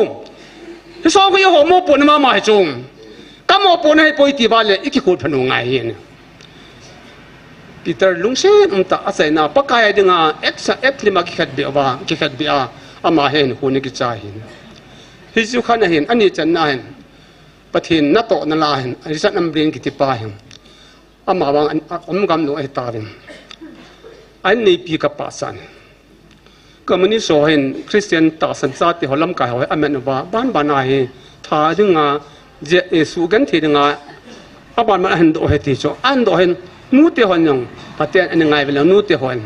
Hichu khu i ho mopohna mama hi chu. Ka mopohna ahi poi ti uva le, i kikhol phat u ngai ahi. Peter lungset um tah achaina Pakai a dinga, ek sa, ek lima kikhetbeh uva, kikhetbeh a, ama hin khu ni kicha ahi. Hichu khan ahin, ani channa hin. Pathen natohna la hin, Richard Ambrane kiti pa hin. Ama vang an, a, um gam lou ahi tauvin. An neipi ka pahsan. Communist ho hin, Christian tahsan chate ho lamkai ho hi amen uva, ban ban a hi, tha dinga, je, eh, suhgenthei dinga, aban ban ahin doh ahi ti chu. Ahin doh hin, nute hon jong, Pathen ana ngai uvin lang nute hon.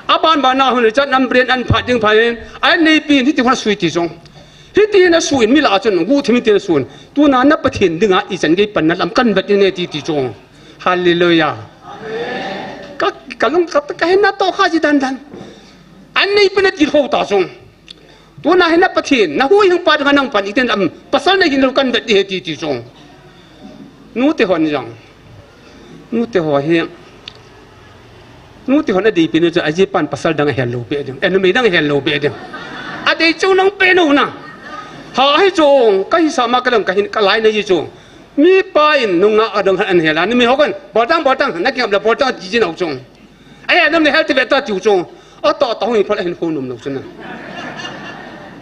Aban ban a hun Richard Ambrane an phat ding phat in, an neipi hiti hon asui ti chu. Hiti na suin mi lah a chun, guhthim hiti na suin. Tuna na Pathen dinga ichan gei panna lam kan vet in e ti ti chu. Hallelujah. Ka, ka lung ka, ka hin natoh kha ji dan dan. An neipi na tilkhou ta chu. Tuna hin na Pathen, na huhhingpa dinga nang pan iten lam, pasal na hin lou kan vet ding ahi ti ti chu. Nute hon jong. Nute ho hi. Nute hon adeipi nu chu ajipan pasal dang ahel lou be ding. Eh, numei dang ahel lou be ding. Adei chu nang pe nu na. Ha hi chu, ka hisap ma ka dang ka hin ka lai na ji chu. Mi pa in nunga adang han hel a, numei ho kan, boltang, boltang, na kingap la boltang ti ji nau chu. Ai, a nom le healthy ve ta tiu chu. A to to hung phal hin khu nom nom chu na.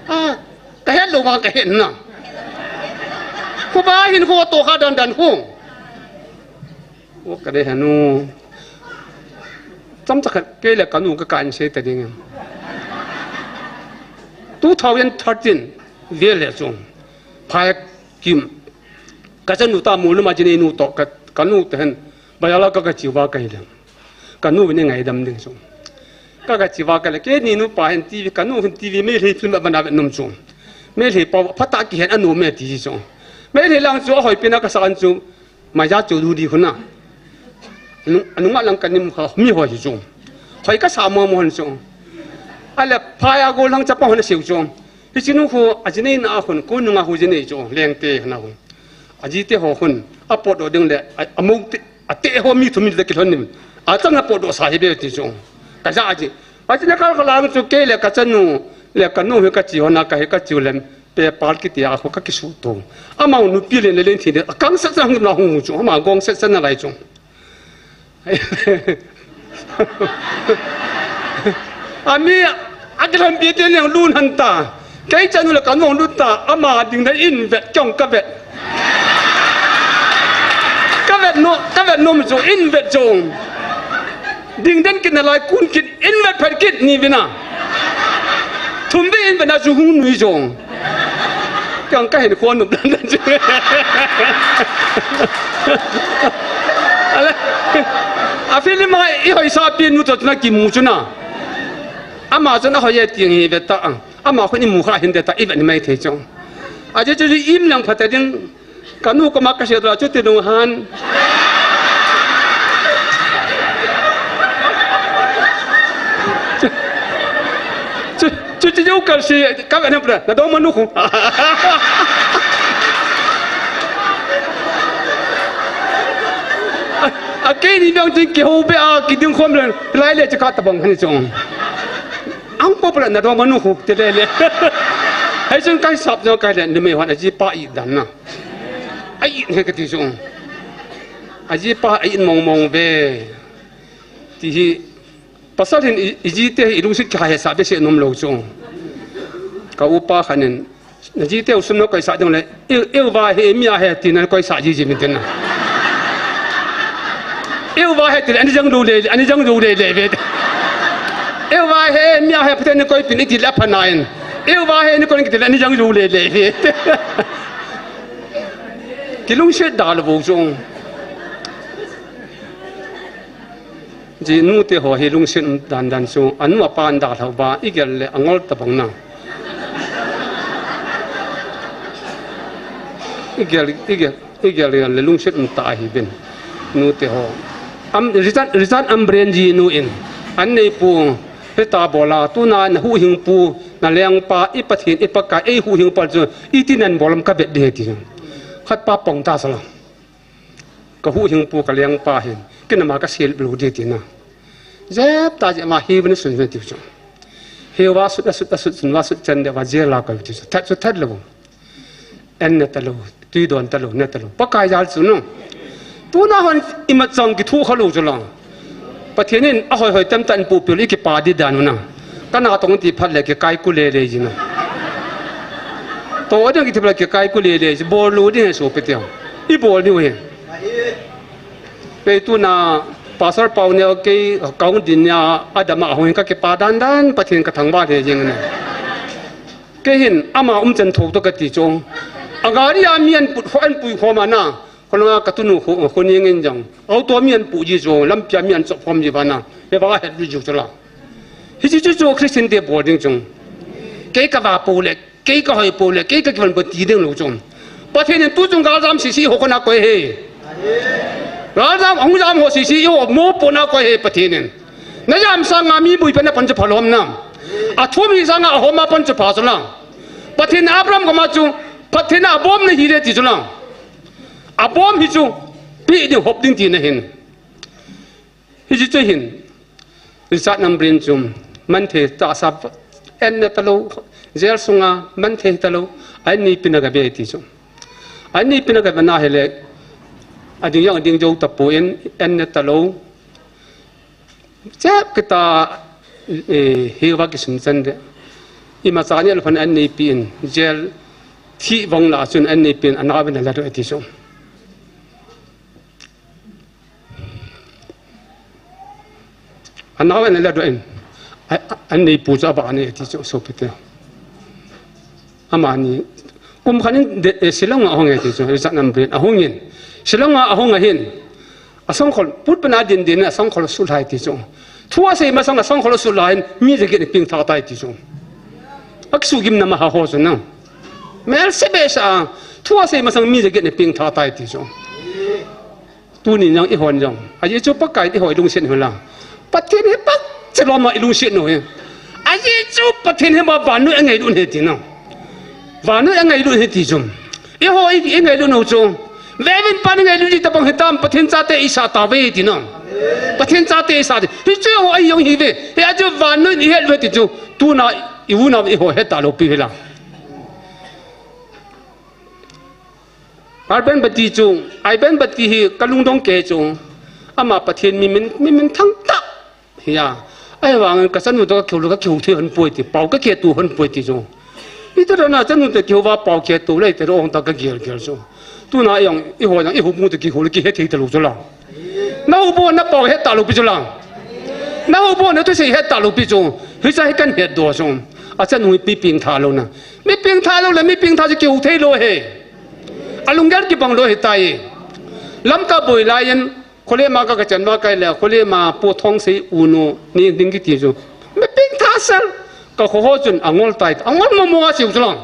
A, ka het lou vang ka het na. Khu ba hin khu to kha dan dan khu. O ka de hanu. Cham cha khat kei le ka nu ka kan sei ta ding. Two thousand thirteen. Vel le chu. Phai kim. Ka chanu ta mol numa jinei nu to ka, ka nu te hen. Bayala ka ka chiu va ka hi le. Ka nu vin ngaidam ding chu. Ka ka chiu va ka le, kei ni nu pa hen T V, ka nu hen T V Meitei film a bana ve nom chu. Meitei pa phatah kihen a nom e ti chu. Meitei lang chu a hoi pina ka sa an chu. Maya chu du di huna. Nung, nung a lang ka nim kha mi hoi hi chu. Hoi ka sa mo mo han chu. A le phai a gol hang chapa hon a siu chu. Hi chi nu khu a jinei na a khun, ko nunga khu jinei chu, leng te na khu. A ji te ho khun, a pot do ding le, a, a mo te, a te ho mi thum mi te kilhon nim. A chang a pot do sa hi be ti chu. Ka ja a ji. A chi na kal ka lang chu kei le ka chanu, le ka nu hi ka chi ho na ka hi ka chi lem. Pe pal kiti a khu ka kisu to. Ama nupi le le len thi de. A kang sa sa hung na hung chu. Ama gong sa sa na lai chu. Ami, a kilam pi te neng lun han ta. Kei chanu le ka nong lun ta. Ama ding da in vet, kyong ka vet. Ka vet no, ka vet nom chu, in vet chu. Ding den kin na lai kun kin, in vet phat kit ni vina. Thum ve in vet na chu hung nui chu. Kang ka hin khon nup dan dan chu. Ale, a film a i hoi sa pi nu to na ki mu chu na. Ama chu na hoi e ti hi ve ta. Ama khun i mu kha hin de ta i ve ni mai thei chu. A je chu im lang phat ta ding. Ka nu koma ka sia dua chu ti nung han. Chu, chu, chu, chu, chu, ka si, ka ve na pra, na dong ma nu khu. A, a kei ni bang tin ki ho be a, ki ding khom le, lai le chu ka ta bang han chu. Ang po pra na dong ma nu khu, te le le. Hai chun kai sap jong kai le, ni me hon a ji pa i dan na. A in he ka ti chu. A ji pa a in mong mong ve. Ti hi, pasal hin i, i ji te hi i lungsit kha he sa be se nom lo chu. Ka upa khan in, na ji te u sum na koi sa ding le, eu, eu va he, mi a he, ti na koi sa ji ji min tin na. Eu va he ti le, ani jang lo le, ani jang lo le le ve. Eu va he, mi a he, pute ni koi pin i ti le a pha na in. Eu va he, ni koi ki ti le, ani jang lo le le ve. Ki lungset dal vo chu. Ji nu te ho hi lungset um dan dan chu. A nu a pa an dal ho ba, i gel le a ngol ta bang na. I gel, i gel, i gel le lungset um ta hi bin. Nu te ho. Am, Richard, Richard Ambren ji nu in. An nei pu, he ta bola, tu na na hu hing pu, na leng pa, i Pathen, i Pakai, ei hu hing pa chu, i ti nan bolam ka bet de ti. Khat pa pong ta sa la. Ka hu hing pu ka leng pa hin. Kei na ma ka sil blu di ti na. Jep ta jep ma hi vin sun vin ti chu. Hi va sut a sut a sut sun va sut chan de va je la ka ti chu. That chu that lo. En na ta lo. Tui don ta lo, na ta lo. Pakai jal chu no. Tu na hon i ma chang ki thu kha lo chu la. Pathen in a hoi hoi tam tan pu pil i ki pa di dan na. Ka na tong ti phat le ki kai ku le le ji na. To ding ki ti phat le ki kai ku le le ji. Bol lu di he so pe ti. I bol ni we. Kei tu na Pastor Pau ne kei kong din ya adama hong ka ke pa dan dan Pathen ka thang ba le jing na. Kei hin ama um chan tho to ka ti chong. A gari a mi an put ho an pui ho ma na. Ko nga ka tu nu ho ko ni ngin jang. Auto mi an pu ji chong lam pia mi an chop hom ji ba na. He ba het ji chu la. Hi chu chu Christian te bol ding chong. Kei ka va pu le Kei ka hoi po le, kei ka kivan po ti ding lo chom. Pathen in tu chung gal jam sisi ho kona koi he. Gal jam, hung jam ho sisi ho mo po na koi he Pathen in. Na jam sanga mi bui pe na pan chu phalom na. A thum hi sanga a hom a pan chu pha chu la. Pathen Abraham koma chu, Pathen a bom na hi le ti chu la. A bom hi chu, pi ding hop ding ti na hin. Hichi chu hin, Richard Ambren chu, man thei ta sa, en na ta lo, jail sunga, man thei ta lo, an ni pina ga be ti chu. An ni pina ga be na hele, a ding yang ding jo ta po en, en na ta lo. Chep kita, eh, hi va ki sum chan de. I ma cha ni al phan an ni pi in, jail thi vong la chun an ni pi in, an na be na la do ti chu. Anau en le do in. A, a, an nei pu chu a ba nei ti chu so pete. Amani kum khat in de, eh, Shillong a ahung e ti chu, Richard Nambre in ahung in. Shillong a ahung ahin. Asangkhol, pulpit a din din in asangkhol sulhai ti chu. Thu asei masang asangkhol sulhai in mi jaget in pengtha tai ti chu. Akisugimna ma ha ho chu nang. Mel se be sa, thu asei masang mi jaget in pengtha tai ti chu. Tuni jong eihon jong. Ajeh chu Pakai in eiho ilungset u hila. Pathen hi phat chelom a ilungset u hi. Ajeh chu Pathen hi ma vannoi angailut u hi ti nang. Vannoi angailut u hi ti chu. Eiho i, ingailut u chu. Vevin pan ingailut u tabang hitam Pathen chate isah tauve ti nang. Pathen chate isah ti. Hichu eiho ahi jong hiuve. Hichu vannoi in ihet uve ti chu. Tuna i unau eiho het talou pi u hila. Ivan Bati chu, Ivan Bati hi kalungdong kei chu, ama Pathen mi min, mi minthang tah ahi a. Ahivangin kachanu toh kakihou, kakihou thei hon poi ti, pao kakihou hon poi ti chu. Ita dana chanu toh kihou va pao kihou lei te ong ta kagel gel chu. Tuna jong, eiho jong, eiho bung toh kihou le kihe thei talou chu la. Nahoubung na pao het talou pi chu la. Nahoubung na thusei het talou pi chu. Hicha hi kahin het doh chu. Achanu hi mi pengtha lou na. Mi pengtha lou le, mi pengtha chu kihou thei lou hi. Alunggel kibang lou ahitai. Lamka boi lai in, Khole ma ka, kachan ma kai le, Khole ma Pu Thongsei u nu, ni ding kiti chu. Mi pengtha sel, kakho ho chun angol tai, angol momo a chiu chu lang.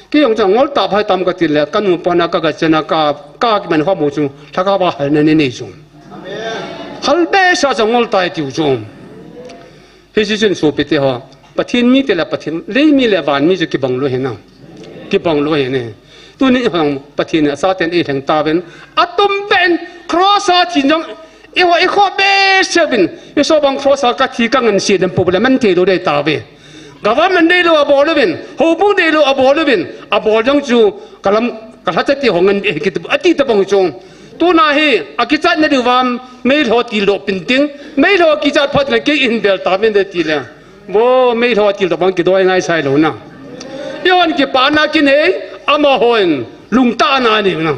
Kei jong chu angol ta phai tam kati le, kanu pa na ka, kachan a ka, ka kiman kho mo chu, lhagao a halna nei nei chu. Hal behseh a chu angol tai tiu chu. Hiche chun sopite ho, Pathen mite le Pathen, lei mi le van mi chu kibang lou ahi na. Kibang lou ahi ne. Tuni hung Pathen in achaten eilheng tauvin. Atum pen cross a thi jong, eiho, eikhoh behseh uvin. Eiho bang cross a kathi kangansei dem pou le man thei lou dei tauve. Government deilou abol uvin. Houbung deilou abol uvin. Abol jong chu kalam, kalhacha ti ho ngan e kiti, ati tabang chu. Tuna hi, akichat na diu vam, meilhou tildoh pin ting, meilhou kichat phat le kei in bel ta vin de ti le. Vo, meilhou tildoh bang kidoi ngai sai lou na. Eiho in kipana kinei, amahon lungtah na nei u na.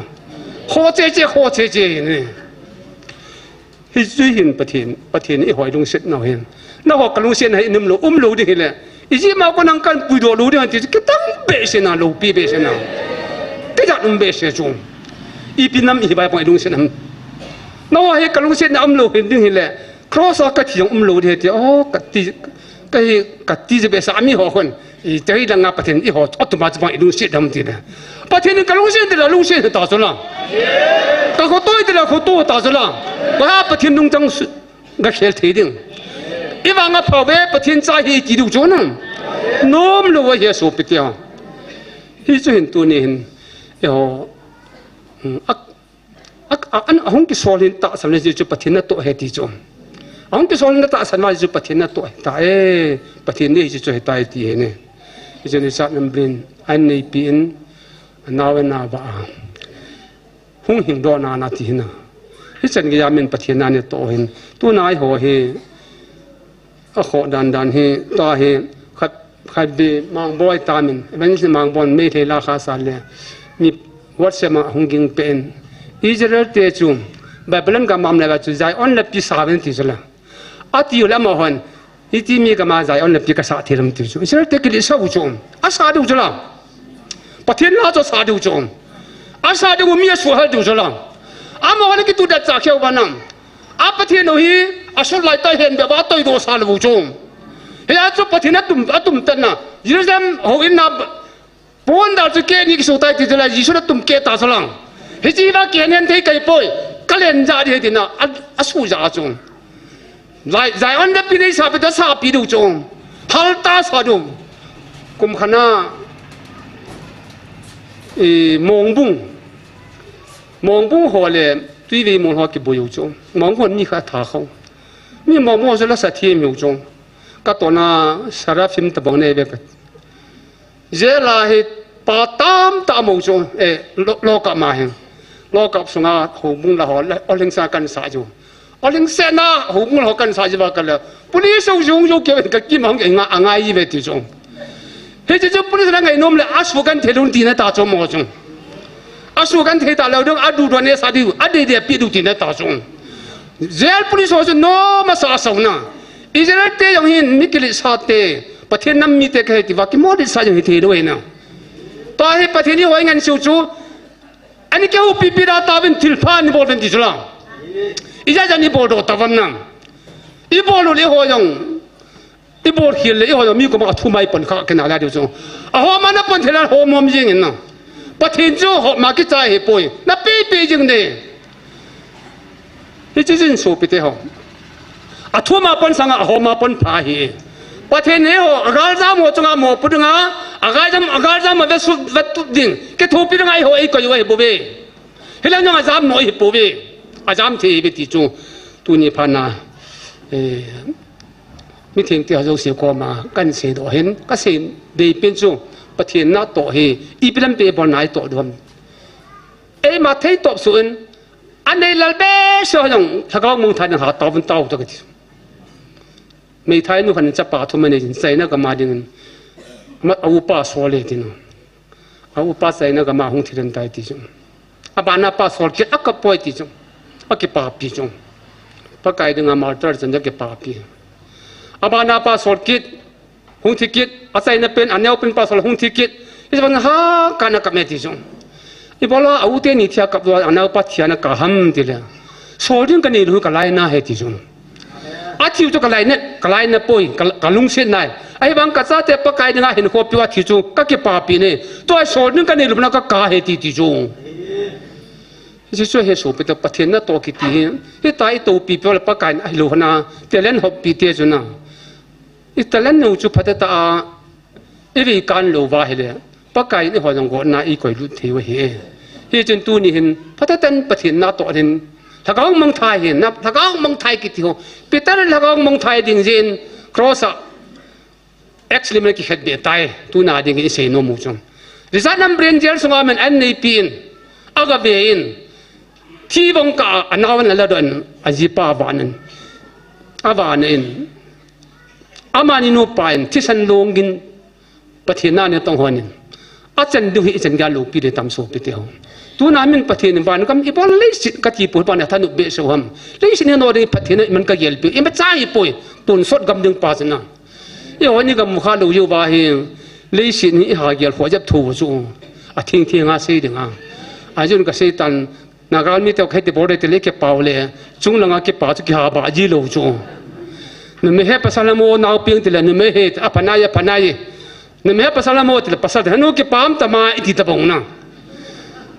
Kho che che, kho che che ne. Hichu hin Pathen, Pathen in eiho ilungset nau hin. Nangho kalungset na hi um lou, um lou ding hile. Ijeh ma kon nang kahin puidoh lou ding ham ti chu kitang behseh na, loupi behseh na. Kijat um behseh chu. Ipi nam ihi vai pang ilungset ham. Nangho hi kalungset na um lou hin ding hile. Cross a kathi jong um lou ding ti. Oh, kati, kahi, kati je behseh a mi ho kon. Ite hi langa Pathen eiho, atum a chu bang ilungset dem ti le. Pathen in kalungset ti la lungset ta chu la. Kakhoto ti la khoto ta chu la. Ba Pathen nungchang su, gakhel thei ding. Ivang a phave Pathen cha hi ti diu chu nang. Nom lou ahi sopite ho. Hichu hin tuni hin. Eiho. Hmm, ak, ak, a, an, ahung kisol hin tahsan le chu Pathen natoh ahi ti chu. Ahung kisol hin tahsan le chu Pathen natoh ahitai. Pathen nei chu ahitai ti ahi ne. Hichu ni sa nam blin. An neipi in. Anao in ava a. Hung hingdoh na na ti hi na. Hichan geiya min Pathen na natoh hin. Tuna eiho hi. Akhoh dan dan hi. Tua hi. Khat, khat bi mangboi ta min. Evangelist Mangboi Meitei la kha sa le. Mi WhatsApp a hung ging pen. Israel te chu. Babylon gam a um le chu Zion lapi sa uvin ti chu la. Ati u le amahon. Hiti mi gam a Zion lapi kasah thei lou ham ti chu. Israel te kiletsah u chu. Asah diu chu la. Pathen la chu asah diu chu. Asah diu mi asuhhal diu chu la. Amahon akitudet cha kheu va nam. A Pathen u hi asut lai ta hen be ba toidoh sa lou chu. Hia chu Pathen atum, atum tan na. Jerusalem houin na Pon dal chu keh ni kisu tai ti chu la Jesu na tum keh ta chu lang. Hichi va keh nen thei kai poi. Ka len ja di he ti na, a, asuh ja chu. Zai, Zion lapi nei sa pi ta sa pi diu chu. Hal ta sa diu. Kum khat na, i, Mongbung. Mongbung ho le, Tuivei Mol ho kibui u chu. Mongbung ho mi khat tha khou. Mi Mongbung ho chu la sa thiam u chu. Ka to na Seraphim tabang nei ve ka. Jail a hi pa tamtah amu chu, eh, lo-, lock up ma hi. Lock up sunga houbung la ho, le, olhingsa kan sa chu. Olhingsa na houbung la ho kan sa chu va ka le. Police ho jung jung ke ka kim hang nga, angai ve ti chu. Hichi chu police na ngai nom le asu kan thei lou ti na ta chu mo chu. Asu kan thei ta lou ding, adu do ne sa diu, ade de pi diu ti na ta chu. Jail police ho chu nom asa sa na. Israel te jong hin mi kiletsah te, Pathen nam mite kahi ti va, kimoh letsah jong hi thei lou ahi na. Tua hi Pathen in eiho ngen siu chu. Ani kihoupi pi da tauvin thilpha ni bol uvin ti chu la. Ijat jat ni bol doh tauvem na. I bol u le eiho jong. I bol khel le eiho jong mi koma athum a i pon kha kina la diu chu. Ahom a na pon thei le hom hom jing in na. Pathen chu hom a kichai ahi poi. Na pe pe jing de. Hiche jin sopite ho. Athum a pon sanga ahom a pon pha ahi. Pathen in eiho, agaljam ho chunga mopoh dinga, agaljam, agaljam a vesu, vetup ding. Kithopi dinga eiho eikoi u ahi bouve. Hilai nang ajam nom ahi bouve. Ajam thei ahi bouve ti chu. Tuni phat na, eh, mithengte ho jouse koma, kahin seidoh hin, kasei dei pen chu, Pathen natoh hi, ipi lampi a ibol nai toh diu ham. Eima thei tah soh in, anei lal behseh ho jong, lhagao mangthah ding hatah uvin tao tah kati. Meithai nu khat in chapa thum anei jin, China gam a dingin, ama, a upa sol e tin. A upa China gam a hung thi den tai ti chu. Abana pa sol kit akap poi ti chu. Akipapi chu. Pakai dinga martyr chan a kipapi. Abana pa sol kit. Hung thi kit, a China pen, aneo pen pa sol hung thi kit. Hiche vang ha, kana kap me ti chu. Ibola, a u teni thia kap lou, anao pa thia na kap ham ti le. Sol ding kanei lou, kalai na ahi ti chu. Athi u chu kalai na, kalai na poi, ka, kalungset nai. Ahivang kachate Pakai dinga hinkho peh u athi chu, kakipapi e. Tua sol ding kanei lou na kakap ahi ti ti chu. Hiche chu he sopite Pathen natoh kiti hi. Hitia i toupi peh u le Pakai in ahilou hana, talent hoppi te chu na. I talent nung chu phatah a, i vei kan lou uva ahile, Pakai in eiho jong gotna eikoi lut thei u ahi. Hichun tuni hin, phatah in Pathen natoh hin, lhagao mangthah hin, na, lhagao mangthah kiti ho. Peter lhagao mangthah ding jeh in, cross a, Acts lim a kikhetbeh tai, tuna ding in i seinom u chu. Richard Lambre in jail sunga aman aneipi in, agave in, thi vang kah a, anao ana ladoh in, ajipa avah in, avah in, amani nupa in, thisan long in, Pathen na natong hon in, achan diu hi ichan geiya loupi ding tam sopite ho. Tuna min Pathen in van gam ibol leiset kati poi, van a thanop behseh u ham. Leiset hi no ding Pathen in iman kagel peh, imacha ahipoi, tonsot gam ding pa chu na. Eiho ni gam kha lou uva hi, leiset hi iha gel kho jep thou chu. Atheng theng a sei ding a. Ajeh in kasei tan, Naga mite khat ti bol ding ti le kipah u le, chung langa kipah chu kiha ba ji lou chu. Numei he pasal ham o, naopi ti le numei he, apha nai, apha nai. Numei he pasal ham o ti le pasal te, hanu kipah um tama iti tabang na.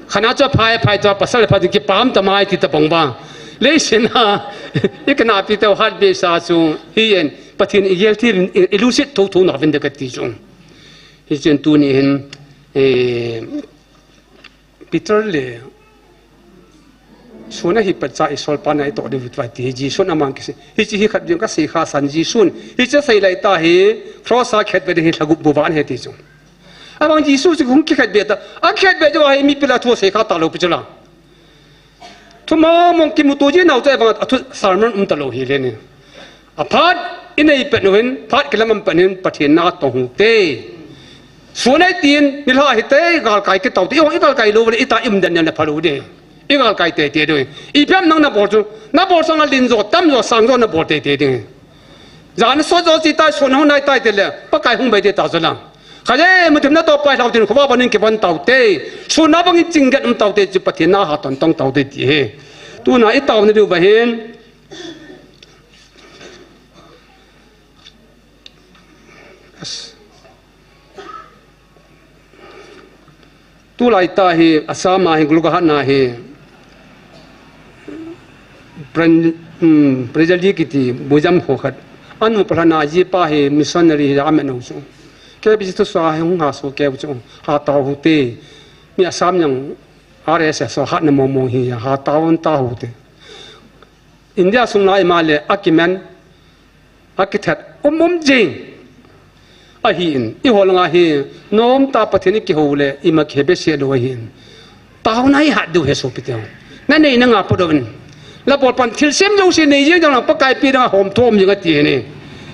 Khat na chu aphai, aphai chu pasal pha ti kipah um tama iti tabang uva. Leiset a, i kinapi teu hat behseh chu, hi en, Pathen igel thil, i, ilusit thou thou na vin de kati chu. Hichun tuni hin, eh, Peter le, sun a hi patcha i solpa na i toh diu tua ti hi, Jesun aman kisei. Hiche hi khat ding kasei kha san Jesun. Hiche sei lai tah hi, cross a khetbeh ding hi lha gup bou vang ahi ti chu. Abang Jesu chu hung kikhetbeh ta. Akhetbeh chu ahi mi Pilat thu sei kha talou pi chu la. Thu mong mong kimuto ji nau chu abang a thu sermon um talou hi le ni. Aphat, inei pet u hin, phat kilam um pet u hin, Pathen na tong u hite. Sun a itin, nilhah hite, galkai kit tau te, i galkai lou le, ita i um den na phalou de. I galkai teitei diu. Ipi ham nang nabol chu, nabol sanga lin jo, tam jo, sang jo nabol teitei ding. Jan sot jo chi tai, sun hung nai tai te le, Pakai hung bei te ta jo lang. Khaje, muthim natoh pai lhau tin, khovah bang in kivon tau te. Sun a bang in chingget um tau te, chu Pathen na hatah in tong tau te ti hi. Tuna i taona diu va hin. Yes. Tulai tah hi, Assam a hi, Golgotha na hi, Pren-, um, Presley kiti, Buddhism ho khat. Anu palhana jipa hi, missionary hi, amen u chu. Kei bisi thu sa hi, hung ha so keu chu, ha tao hu te. Mi Assam jong, R S S so hat na mong mong hi, ha tao un ta hu te. India sung lai ma le, akimen, akithat, um um jing. Ahin, eiho langa hi, nom tah Pathen i kihou le, ima kihe behseh lou ahin. Taona i hat diu ahi sopite ho. Na nei na ngah podoh in. La bol pan thilsem jouse nei jing jong lang Pakai pi dang a hom thom jing ati hi ni.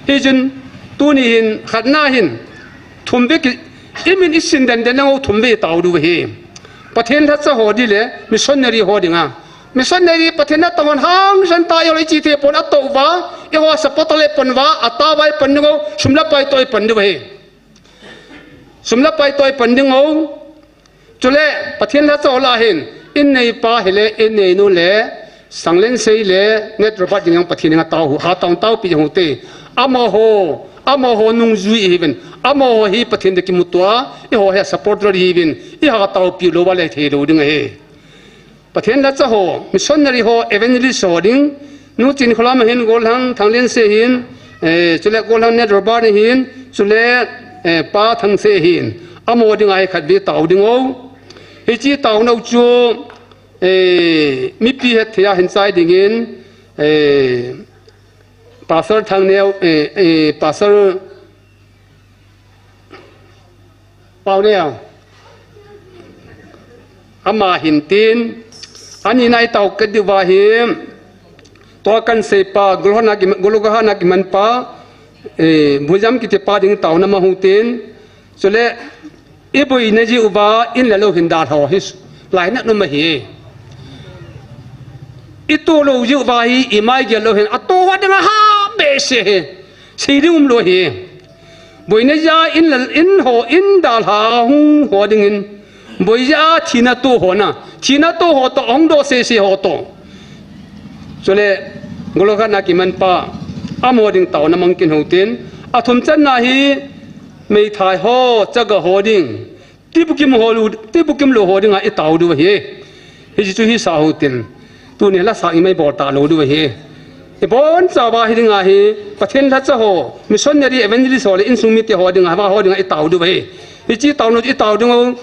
Hichun, tuni hin, khatna hin, thum vei ki, i min i sin den den lang u thum vei tao diu ahi. Pathen lhacha ho di le, missionary ho dinga. Missionary Pathen na tong hon hangsan tah eiho le i chi thei pon a toh uva, eiho support le pon uva, a tao vai pon ding u, sum le pai toh i pon diu ahi. Sum le pai toh i pon ding u, Chule, Pathen lhacha ho lah hin, in neipa hile, in neinu le, Sanglen Sei le, Nat Robert ding jong Pathen dinga tao u, hatah in taopi jong u hite. Amaho, amaho nungjui ihiuvin, amaho hi Pathen toh kimuto a, eiho hi a supporter ihiuvin, iha taopi lou uva le thei lou ding ahi. Pathen lhacha ho, missionary ho, evangelist ho ding, Nu Chinkholam hin, Gollhang Thanglensei hin, eh, chule Gollhang Nat Robert hin, chule, eh, Pa Thangsei hin, amaho dinga hi khatvei tao ding o. Hiche taonau chu, eh, mipi hetthei a hin chai dingin, eh, Pastor Thangneo, eh, eh, Pastor Pauneo. Ama hin tin, ani na itao kit diu ahi, tua kan seipa, Golgotha na ki, Golgotha na kiman pa, eh, Bhuyan kiti pa ding taona mang u hitin, chule, iboina jeh uva, in le lou hin dalha u hi, lainat um ahi. Itoh lou jeh uva hi, imai gel lou hin, atoh ho dinga ha behseh hi, sei ding umlou ahi. Boina jeh a in le, in ho, in dalha hung ho dingin. Boi jeh a thina toh ho na. Thina toh ho toh, hung doh sese ho toh. Chule, Golgotha na kiman pa. Amaho ding taona mang kit u hitin. Athum channa hi, meithai ho, chaga ho ding. Tibukim ho lu, tibukim lou ho dinga itao diu ahi. Hiche chu hisah u hitin. Tuni la sah imai bol talou diu ahi. Ibonchauva hi dinga hi, Pathen lhacha ho, missionary evangelist ho le insung mite ho dinga, amaho dinga itao diu ahi. Hiche taona chu itao ding u.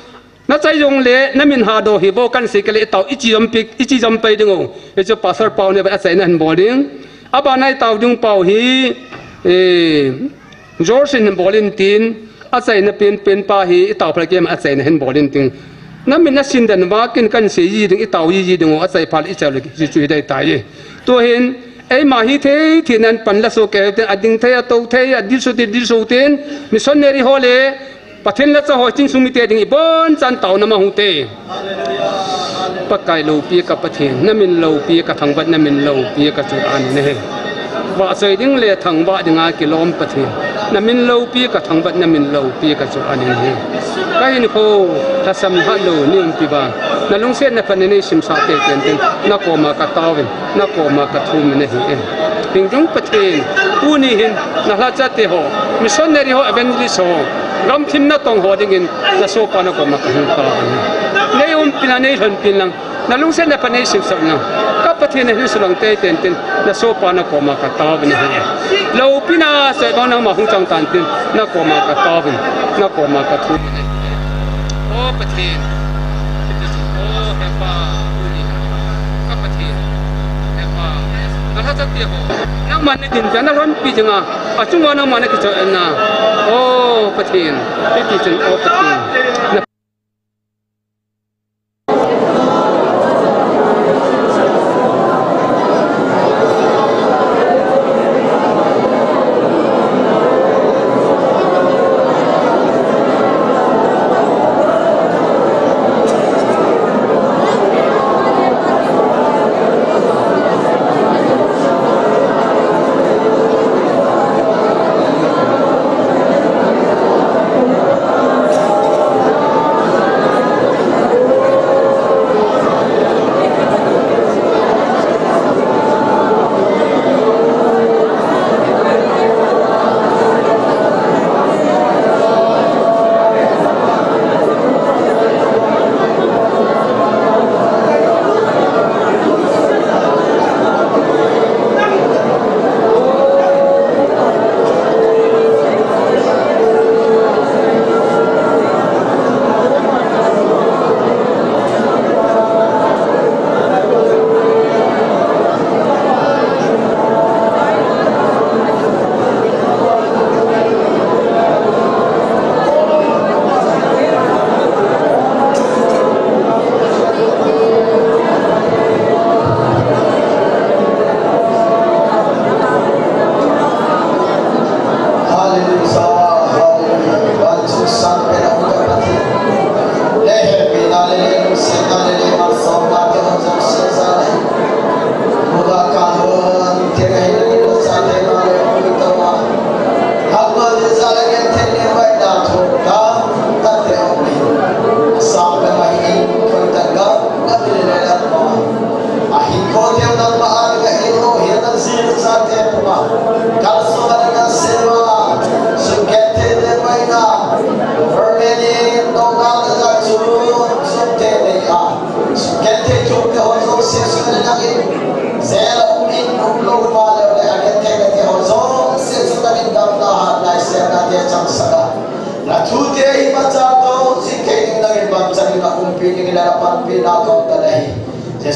Nachai jongle, namin hadoh hih vo kan sei kit le itao, ichi jom pi, ichi jom pai ding u. Hichu Pastor Pauneo achaina hin bol ding. Abana itao ding pau hi, eh, George in bol in tin, achaina penpen pa hi, itao phal kei ma achaina hin bol in tin. Namin nasin den uva kin kan sei ji ding, itao ji ji ding u, achai phal ichai le, chu chu hidai tai. Tuhin, eima hithei, thei nan pan la so kei, tin ading thei, atou thei, adilsu thei, dilsu tin, missionary ho le, Pathen lhacha ho, insung mite ding ibonchan taona mang u hite. Pakai loupi ka Pathen, namin loupi ka thangvah, namin loupi ka chu ani nahi. Vahchoi ding le thangvah dinga kilom Pathen, namin loupi ka thangvah, namin loupi ka chu ani nahi. Ka hinkho, lhasam lhatlou ni umpi uva, nalungsetna phatna neisimsah tei tei in, nakoma kataovin, nakoma kathum in ahi. Hingjing Pathen, tuni hin, nalhacha te ho, missionary ho, evangelist ho, gamthim natong ho dingin, nasopa nakoma kahung taovin. Nei umpi lang, nei lhonpi lang, nalungsetna phatna neisimsah lang. Ka Pathen nahin sulang tei tei in, nasopa nakoma kataovin ahi. Loupina, seiba nangma hung chang tan tin, nakoma kataovin, nakoma kathum in ahi. O Pathen, o Hepa, ka Pathen, Hepa, nalhacha te ho, nangman nadin pia nalhonpi jinga, achunga nangman nakichoi na. O Pathen, hiti chun, o Pathen.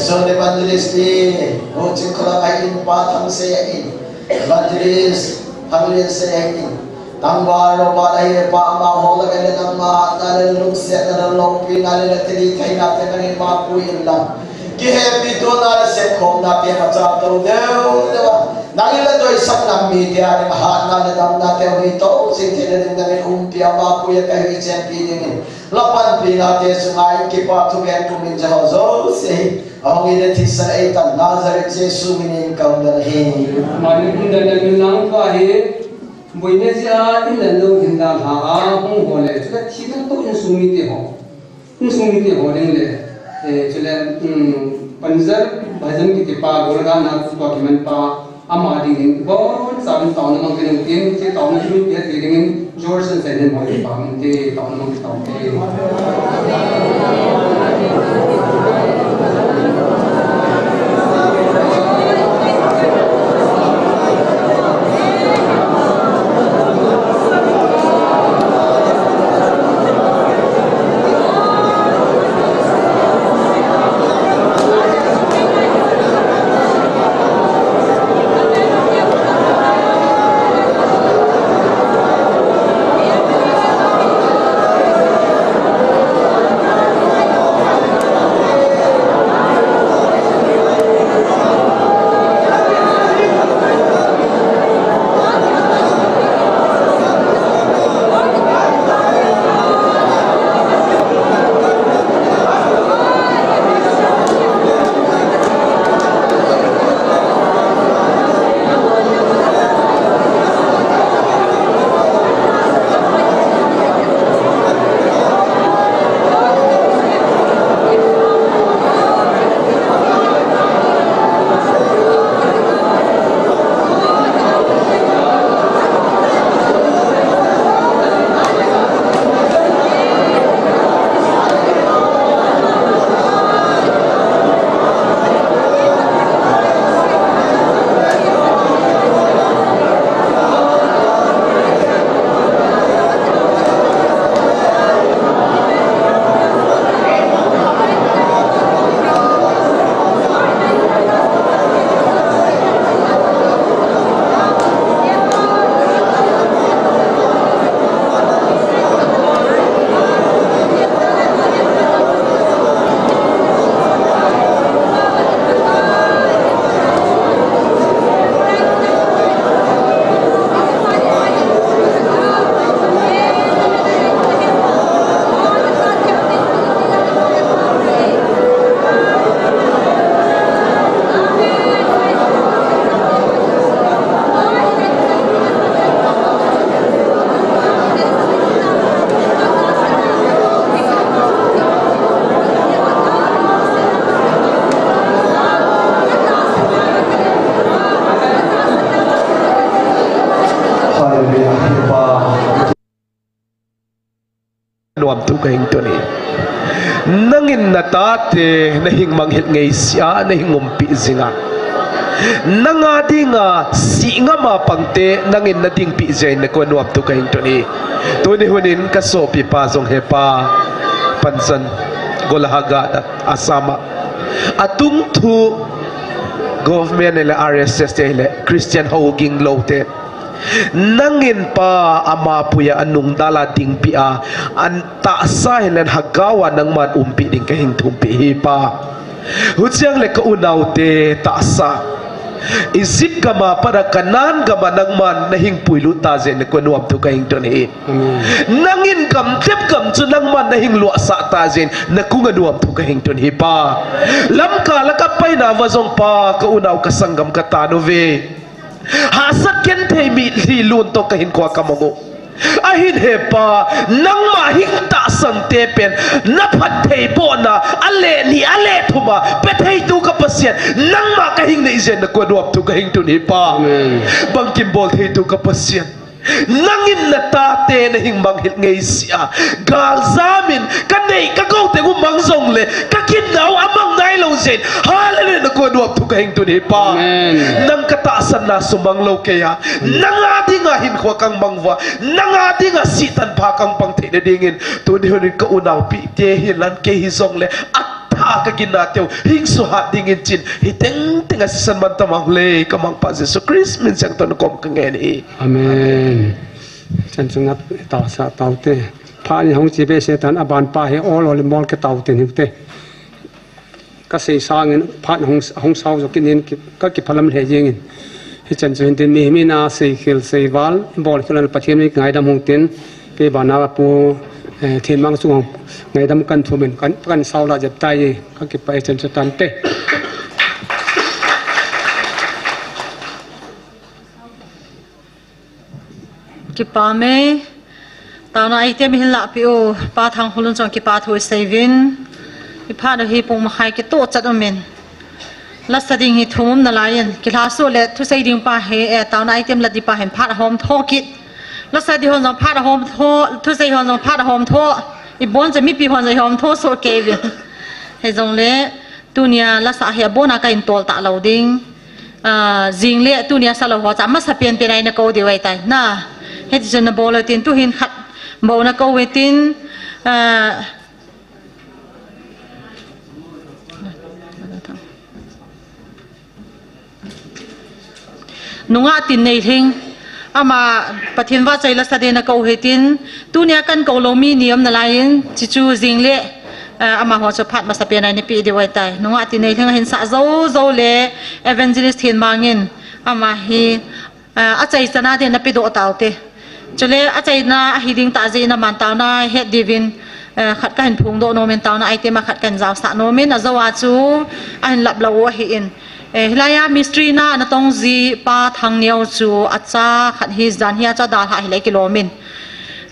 Son evangelist ni, ho ching khala kai in pa thang se in. Evangelist, thang lien se in. Tangval, Robert ahi pa ama ho la kai le nangma hatna le lungsetna le loupina le le thilhitheina te nangin mapui in lang. Kihepitona le sepkhomna te machal to deu deu a. Nangin le doisakna mite a ding hatna le damna te hoi to, jing thei le ding nangin umpi a mapui a kahi chenpi dingin. La panpina te chunga in kipa thugen kumin Jehovah jouse hi. Ahung in le thisan eitan Nazareth Jesu minin kahin don ahi. Mani in le min lang pa hi. Boina jia in le lo hin dan ha a hung ho le. Chule thi dan to insung mite ho. Insung mite ho ding le. Eh, chule, um, Panzar Bhajan kiti pa Golgana pu pa kiman pa. Ama dingin bon chan taona mang kit ute, hiche taona chu pi ati dingin George Sen Sen hin hoi pa ute, taona mang kit ute. Hallelujah. Nuam thu kahin tuni. Nangin natate nahing manghil ngeisea nahing umpi jinga. Nanga dinga sih ngama pangte nangin nadingpi jeh in nakon nuam thu kahin tuni. Tuni hunin kasopipa jong hepa Panzar Golgana Assam a. Atung thu government le R S S te le Christian ho ging lou te. Nangin pa ama puiya anung dala dingpi a, an tahsa hinlen hagao a nangman umpi ding kahin thumpi hi pa. Huchiang le ka unaute tahsa. Egypt gama pat a Canaan gama nangman nahing puilut ta jeh in nakon nuam thu kahin tuni. Amen. Nangin gam tep gam chu nangman nahing luahsah ta jeh in nakon nuam thu kahin tuni pa. Lamka la kapaina va jong pa ka unau ka sanggam katan uve. Hahsat genthei mitlhi lun toh kahinkhoa kamang u. Ahin hepa, nangma hing tahsan te pen, naphattheibohna, ale ni, ale thuma, petheitu ka Pathen, nangma kahing neijeh in nakon nuam thu kahin tuni pa. Amen. Bangkim boltheitu ka Pathen. Nangin natate nahing manghil ngeisea. Galjam in, kanei, kagou teng u mang jongle, kakinnau amang nailou jeh in. Hallelujah, nakon nuam thu kahin tuni pa. Amen. Nang katahsanna sumang lou kei a. Nanga dinga hinkhoa kahung mang uva. Nanga dinga sih tanpha kahung pang theina dingin. Tuni hunin ka unaupite hilan kei hijongle. Atha a ka ginna teu hing suhat dingin chin, hi tengteng a sisan man tamang le ka Mangpa Jesu Christ min siangthou na kom ka ngen hi. Amen. Chan chunga tao sa tao te. Pha ni hong chi be se tan a ban pa hi ol ol mol ke tao te ni te. Ka sei sangin phat hong, hong sau zo kinin ki, ka kiphalam le jingin. Hi chan chu hin tin mi, mi na sei khel sei val, bol khel an Pathian mi ngaidam hong tin, pe ba na pu, eh, Thinmang chung hong ngaidam kan thumin, kan, kan sau la jep tai, ka kipa hi chan chu tan te. Kipa me, taona item hin lahpeh u, Pa Thangkholun chong kipa thu i seivin, i phat u hi pung makhai kitoh chat umin. Lasa ding hi thum um nalaiyin, kilhaso le thusei ding pa hi, eh, taona item la ding pa hin phat ahom tho kit. Lasa ding hon jong phat ahom tho, thusei hon jong phat ahom tho. I bon cha mipi hon jong i hom tho so kei vin. Hei jong le, Tunia lasa hi abona ka in tol ta lo ding. Ah, jing le tunia sa lo ho cha masa pen pen a i na kou diu ahi tai. Na, hiti chun na bol lo tin tu hin khat bou na kou ve tin, ah, Nungah Tinneilhing, ama Pathen vahchoi lasa ding na kou hitin, tunia kan kou lo mi ni um nalaiyin, chichu jing le, eh, amaho chu phat masa pen a i na pe diu ahi tai. Nungah Tinneilhing ahin sah jou jou le Evangelist Thinmang in, ama hi, eh, achai chan a ding na pe doh tau te. Chule achaina ahi ding tah jeh in aman taona het diuvin, eh, khat ka hin phongdoh nomin taona item a khat ka hin jaosah nomin ajou a chu ahin lap lou u ahin. Eh, hilai a mystery na, na tong ji Pa Thangneo chu acha khat hi jan hi acha dalha hilai kilomin.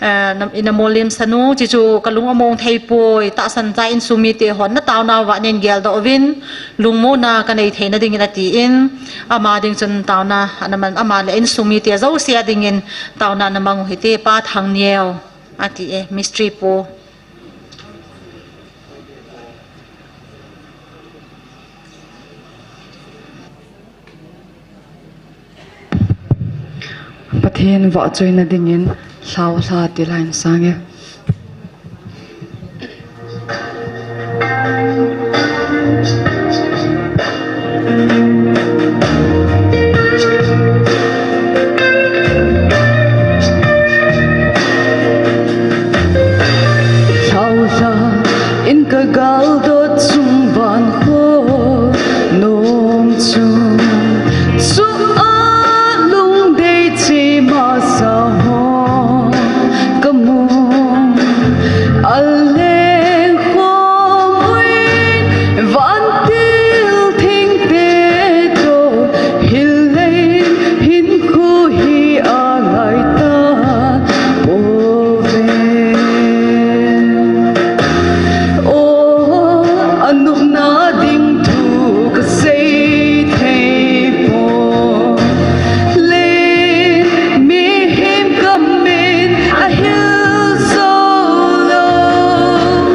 Eh, na, i na molim sanu, chichu ka lung among thei poi, tahsan cha insung mite hon na taona uva nei geldoh uvin, lungmonna ka nei theina dingin atin, ama ding chun taona ana man, ama le insung mite jouse a dingin taona na mang u hite, Pa Thangneo, ati e, mystery pu. Pathen vahchoina dingin lhau lha ti laiyin sang e. Lhau lha in ka galdot chung van kho nom chung chu a lungdei che masa ho ka mu. A leng khom uin vantil thengte toh, hilei hinkho hi a ngai ta pouve. O, a nopna ding thu ka sei thei poi. Le mihem kam in ahil jou lou.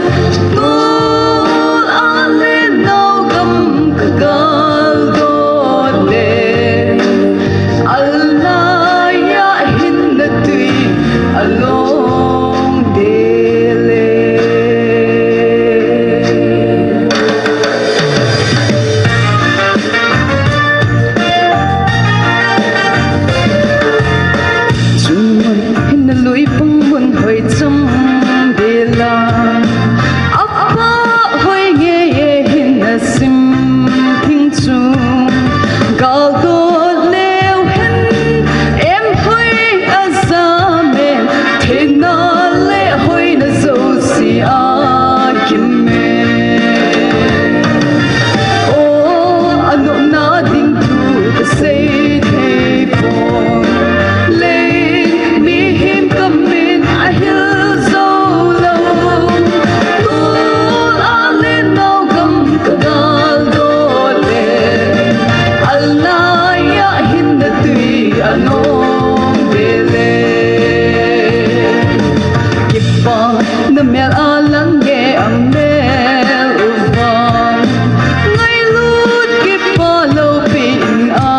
Tol a le nao gam ka galdot le, a lai a hin na tui along de le. Chun hin na lui pung mun hoi cham de la. Apa hoi nge hin na sim thing chu. Galdot leu hen em hoi a jam em. Thina le hoina jouse a kim e. O, a nopna ding thu ka sei thei poi. Le mihem kam in ahil jou lou. Tol a le nao gam ka galdot le, a lai a hin na tui along de le. Kipa na mel a lang nge a mel u vang, ngailut kipa lou pi in a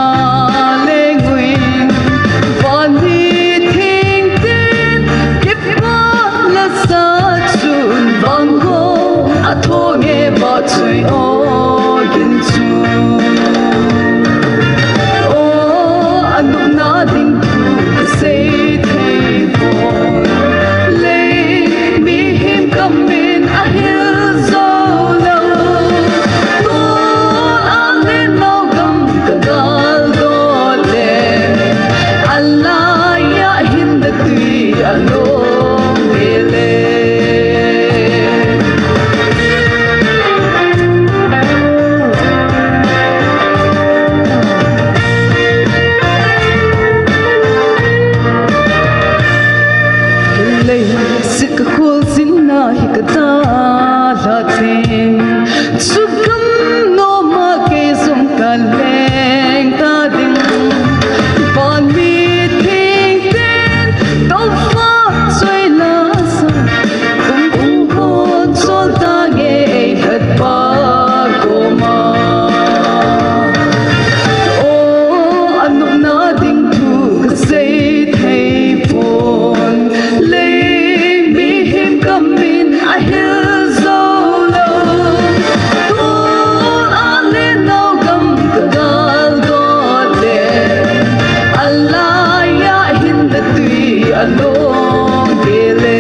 Alung kile.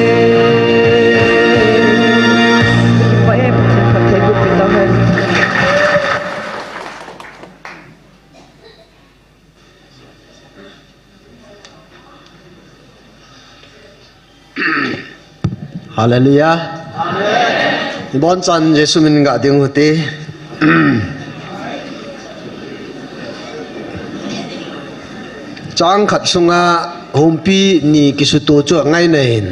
Kipa e, Pathen phattheiboh peh tauhen. Hallelujah. Abonchan Jesu min gah ding uhite. Chang khat sunga humpi ni kisuto chu angai nahin.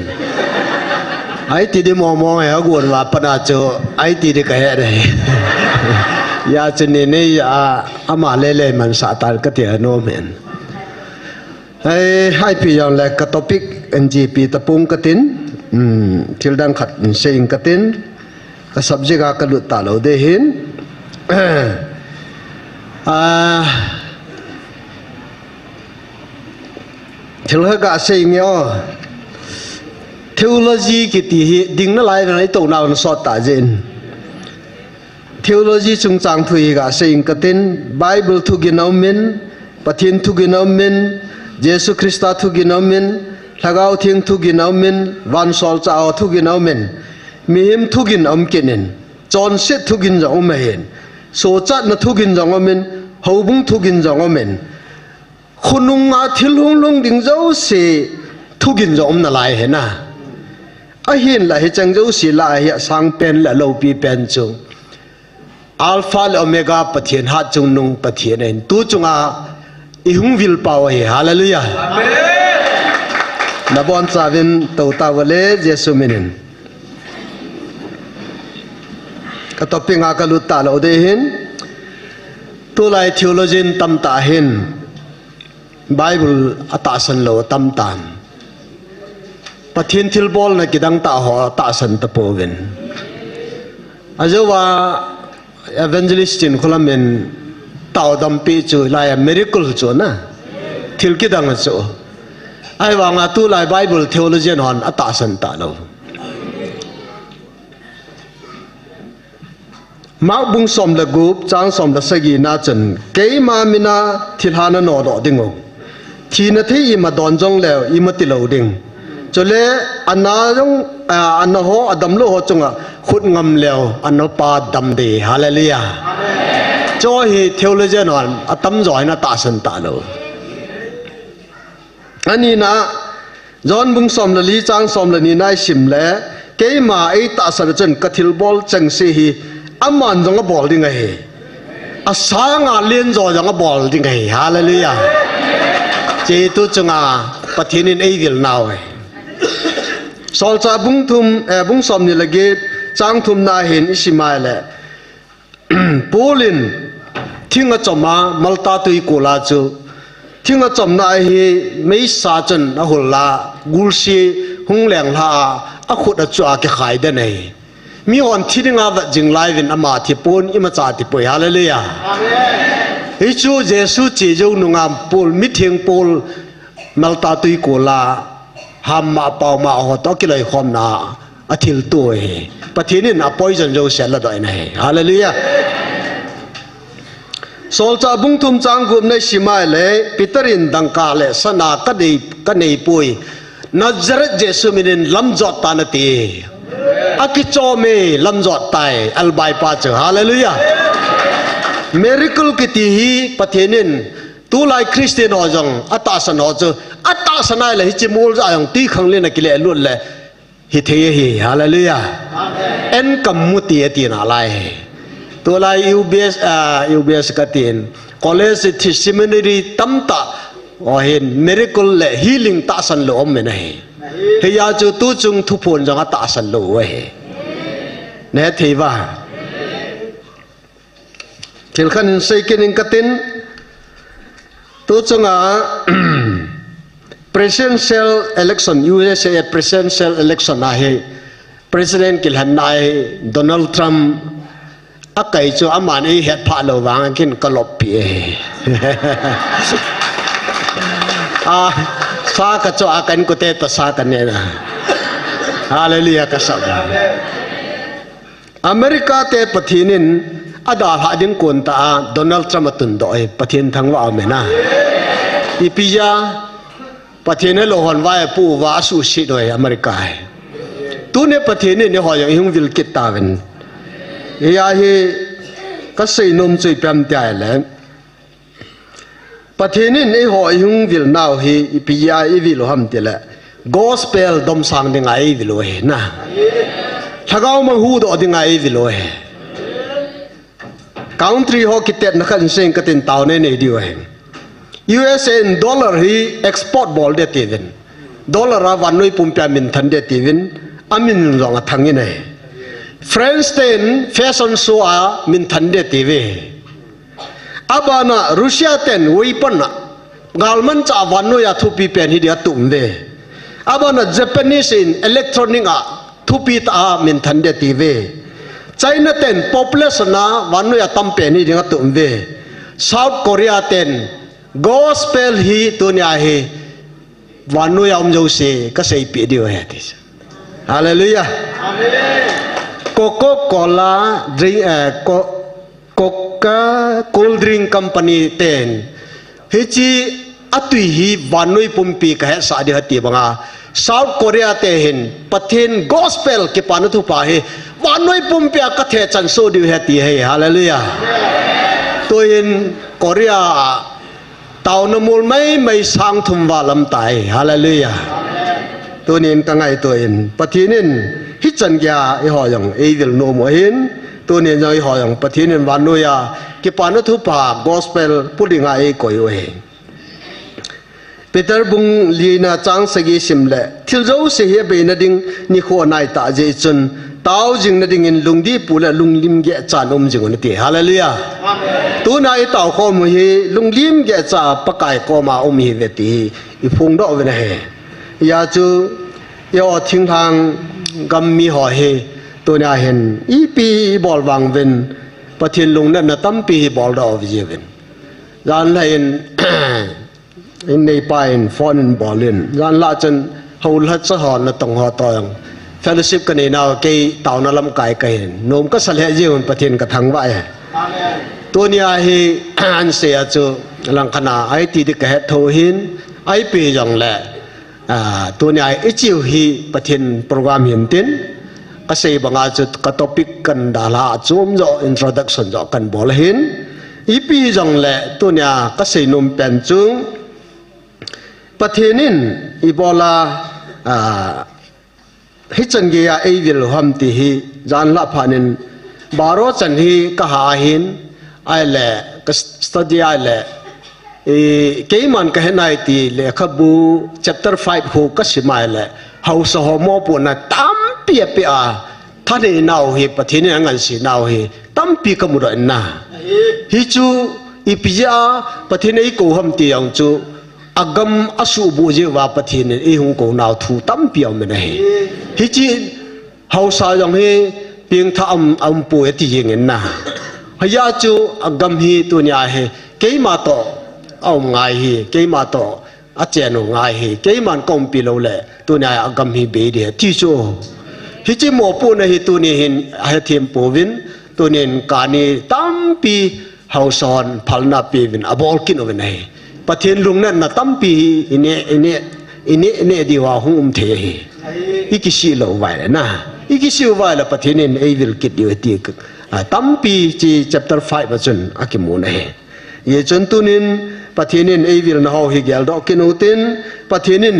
Aiti di mong mong e, agon uva pat a chu aiti di kahe nahi. Hijeh chun ni nei a ama lele mansah tan kati anom in. Hei, hei pi jongle ka topic N G P tapong katin, um, thil dang khat in sei ing katin, ka subject a kalut talou ding ahin. Ah, thil khat kasei inge o. Theology kiti hi ding nalai vang itouna vang sot ta jin. Theology chungchang thu hi kasei ing katin, Bible thugin aumin, Pathen thugin aumin, Jesu Christa thugin aumin, Lhagao Theng thugin aumin, vansolchah ho thugin aumin, mihem thugin aum kit in, chonset thugin jong um ahin, sochatna thugin jong aumin, houbung thugin jong aumin, khonunga thil hung lhung ding jouse thugin jong um nalai ahi na. Ahinla hicheng jouse lah a hi asangpen le aloupi pen chu Alpha le Omega Pathen, hatchungnung Pathen ahin. Tu chunga ihung vil pau ahi. Hallelujah. Amen. Nabonchauvin tou tauve Jesu minin. Ka topic a kalut talou ding ahin. Tulai theologian tamtah hin Bible atahsan lou atam tan. Pathen thilbolna kidang tah ho atahsan tapouvin. Ajouva Evangelist Chinkholam in taodampi chu hilai a miracle chu na. Thil kidang chu. Ahivanga tulai Bible theologian hon atahsan talou. Mark bung som le gup, chang som le sagi na chun, keima mina thilha nanodoh diu. Thina thei ima don jongleu, ima tilou ding. Chule, ana jong, a, ana ho, adamlou ho chunga, khut ngam leu, anapa dam ding. Hallelujah. Amen. Chu hi theologian hon, atamjo hin atahsan talou. Anina, John bung som le li chang som le ni na isim le, keima eitahsan a chun kathilbol chengse hi, aman jong abol ding ahi. Asanga lenjo jong abol ding ahi. Hallelujah. Hiche tu chunga Pathen in eivil nau ahi. Solchah bung thum, eh, bung som ni le get, chang thum na hin isim a ahile, Paul in thing achom a, Malta tuikol a chu, thing achomna hi meisa chun ahol a, gulse hung lenglha a, akhut achu a kikhai den ahi. Mihon thi dinga vet jing lai uvin ama thi pon imacha thi poi. Hallelujah. Amen. Hichu Jesu che jou nunga Paul, mitheng Paul, Malta tuikol a, hamma paoma ho toh kiloikhomna, athilto ahi. Pathen in apoison jouse aladoh in ahi. Hallelujah. Solchah bung thum chang gup na isim a ahile, Peter in dangka le sana kanei, kanei poi. Nazareth Jesu minin lamjot tan ati. Akichom e, lamjot tai, albai pa chu. Hallelujah. Miracle kiti hi Pathen in tulai Christian ho jong atahsan ho chu, atahsan a ahile hiche mol ja jong twikhanglen a kile lut le hithei ahi. Hallelujah. Amen. Enkam mu ti ati nalai. Tulai U B S, ah, U B S katin, college thi seminary tamtah ho hin miracle le healing tahsan lou um in ahi. Hijeh chun tu chung thuphon jong atahsan lou u ahi. Nahet thei uva. Thil khat in sei kit ing katin, tu chunga presidential election, U S A presidential election a hi, president kilhenna hi Donald Trump akai chu aman eihet phah lou vang a kin kaloppi e. A, sa kacho a ka inkote toh sa kaneh na. Hallelujah kasa. America te Pathen in adalhah ding kon tah a Donald Trump atundoh e, Pathen thangvah aum e na. Ipi jeh a, Pathen helou hon vai apu uva asuhset u ahi America hi. Tuni Pathen in eiho jong ihung vil kit tauvin. Hiya hi kasei nom chu ipi ham tia ahile, Pathen in eiho ihung vil nau hi ipi a ivil u ham tile, gospel domsang dinga eivil u ahi na. Lhagao mang huhdoh dinga eivil u ahi. Country ho kitetna khat in seng katin taona inei diu ahi. U S A in dollar hi export bol ding atiuvin. Dollar a vannoi pumpia minthan ding atiuvin, amin jong athang in ahi. France ten fashion show a minthan ding atiuve. Abana Russia ten weapon a, galmanchah a vannoiya thupi pen hiding atup uve. Abana Japanese in electronic a thupi tah a minthan ding atiuve. China ten population a vannoiya tam pen hiding atup uve. South Korea ten gospel hi tunia hi vannoiya um jouse kaseipeh diu ahi ati. Hallelujah. Amen. Coca-Cola drink, eh, Co-, Coca cold drink company ten hiche atui hi vannoi pumpi kahetsah ding ahi ti banga, South Korea te hin Pathen gospel kipana thupha hi vannoi pumpia kathechan soh diu ahi ati ahi. Hallelujah. Tuhin Korea a taona mol maimai sang thum val aum tai. Hallelujah. Tunin kangaito in, Pathen in hichan geiya eiho jong eivil nom u ahin, tunin jong eiho jong Pathen in vannoiya kipana thupha gospel pu dinga eikoi u ahi. Peter bung lina chang sagi sim le, thil jouse hi abeina ding nikho anai tah jeh chun, tao jingna dingin lungdip u le lunglim gehchan um jing un ati. Hallelujah. Amen. Tuna itao khom u hi lunglim gehcha Pakai koma um ihiuve ti hi iphongdoh uvin ahi. Hijeh chun, eiho thinglhang gam miho hi, tunia hin ipi ibol vang uvin, Pathen lungnatna tampi hi boldoh u ahi jiuvin. Janhi in, in neipa in phone in bol in, janhi chun houlhacha ho natong ho toh jong fellowship kanei nau kei taona lamkai kahin, nom kasa lheh jiuvin Pathen kathangvah e. Amen. Tunia hi ansei a chu langkhat a iti ding kahet thou hin, ipi jongle, ah, tunia ichiu hi Pathen program hintin, kasei banga chu ka topic kan dalha a chom joh introduction joh kan bol ahin, ipi jongle tunia kasei nom pen chu Pathen in ibola, ah, hichan geiya eivil u ham ti hi janhi phat in baro chan hi kaha ahin, ahile ka study ahile, eh, keiman kahet nai ti lekhabu chapter five khu kasim ahile, haosa ho mopohna tampi apeh a, thanei nau hi, Pathen in angansei nau hi tampi kamudoh in ahi. Hichu ipi jeh a Pathen in eikou ham ti jong chu, agam asuhbuh jeh uva Pathen in eihung kou nau thu tampi aum in ahi. Hiche haosa jong hi pengthah um, aum poi ati jeng in ahi. Hijeh chun agam hi tunia hi keima toh aum ngai hi, keima toh achen u ngai hi, keiman kaumpi lou le tunia agam hi bei ding ahi ti chu. Hiche mopohna hi tuni hin ahethem pouvin, tunin kani tampi haosa hon phalna peuvin abol kit uvin ahi. Pathen lungnatna tampi hi ineh, ineh, ineh, ineh diuva hung um thei ahi. Ikisih lou uva ahile na. Ikisih uva ahile Pathen in eivil kit diu ahi ti, ah, tampi hiche chapter five a chun akimun ahi. Hijeh chun tunin Pathen in eivilna ho hi geldoh kit utin, Pathen in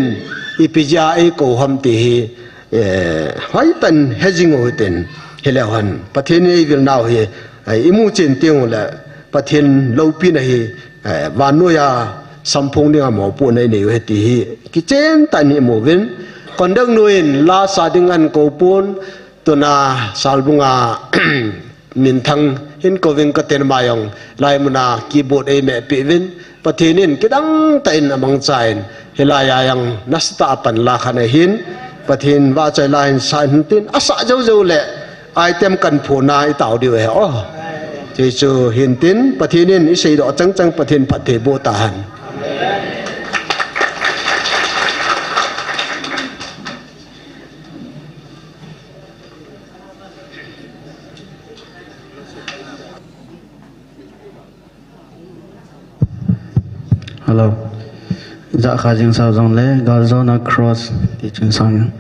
ipi jeh a eikou ham ti hi, eh, hoitah in hejing u hitin, hileu hen Pathen in eivilnau hi, eh, imu chen teng ule Pathen loupina hi, eh, vannoiya samphong dinga mopohna inei u ahi ti hi kichen tah in imu uvin, conductor nu in la sa ding ahin kou pon, tuna Salbung a minthang hin kouvin katin ama jong hilai muna keyboard eimeh peh uvin, Pathen in kidang tah in amangchan, hilai a jong nasatah a pan la khat ahin, Pathen vahchoi la hin sa hintin, asah jou jou le item kan phona itao diu ahi o. Hichu hintin, Pathen in iseidoh chang chang Pathen phatthei boh tahen. Hello. Jahkha jingsa jongle, Galjona Cross, ti chun sang.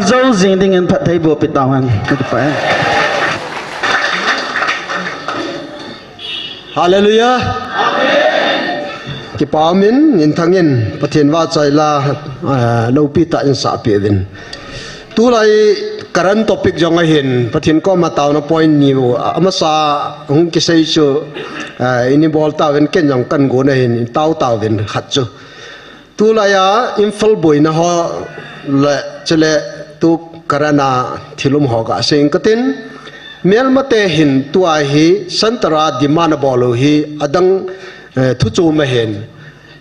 Jou jing dingin phattheiboh pi tauhen. Ka kipah e. Hallelujah. Kipah umin, Ninthang in Pathen vahchoi la, eh, loupi tah in sahpeh uvin. Tulai current topic jong ahin, Pathen koma taona point ni u, amasa hung kisei chu, eh, ini bol tauvin ken jong kan gon ahin, tao tauvin khat chu. Tulai a Imphal boina ho le, chule tu current a thil um ho kasei ing katin. Melmate hin tua hi centre a demand abol u hi adang, eh, thu chom ahin,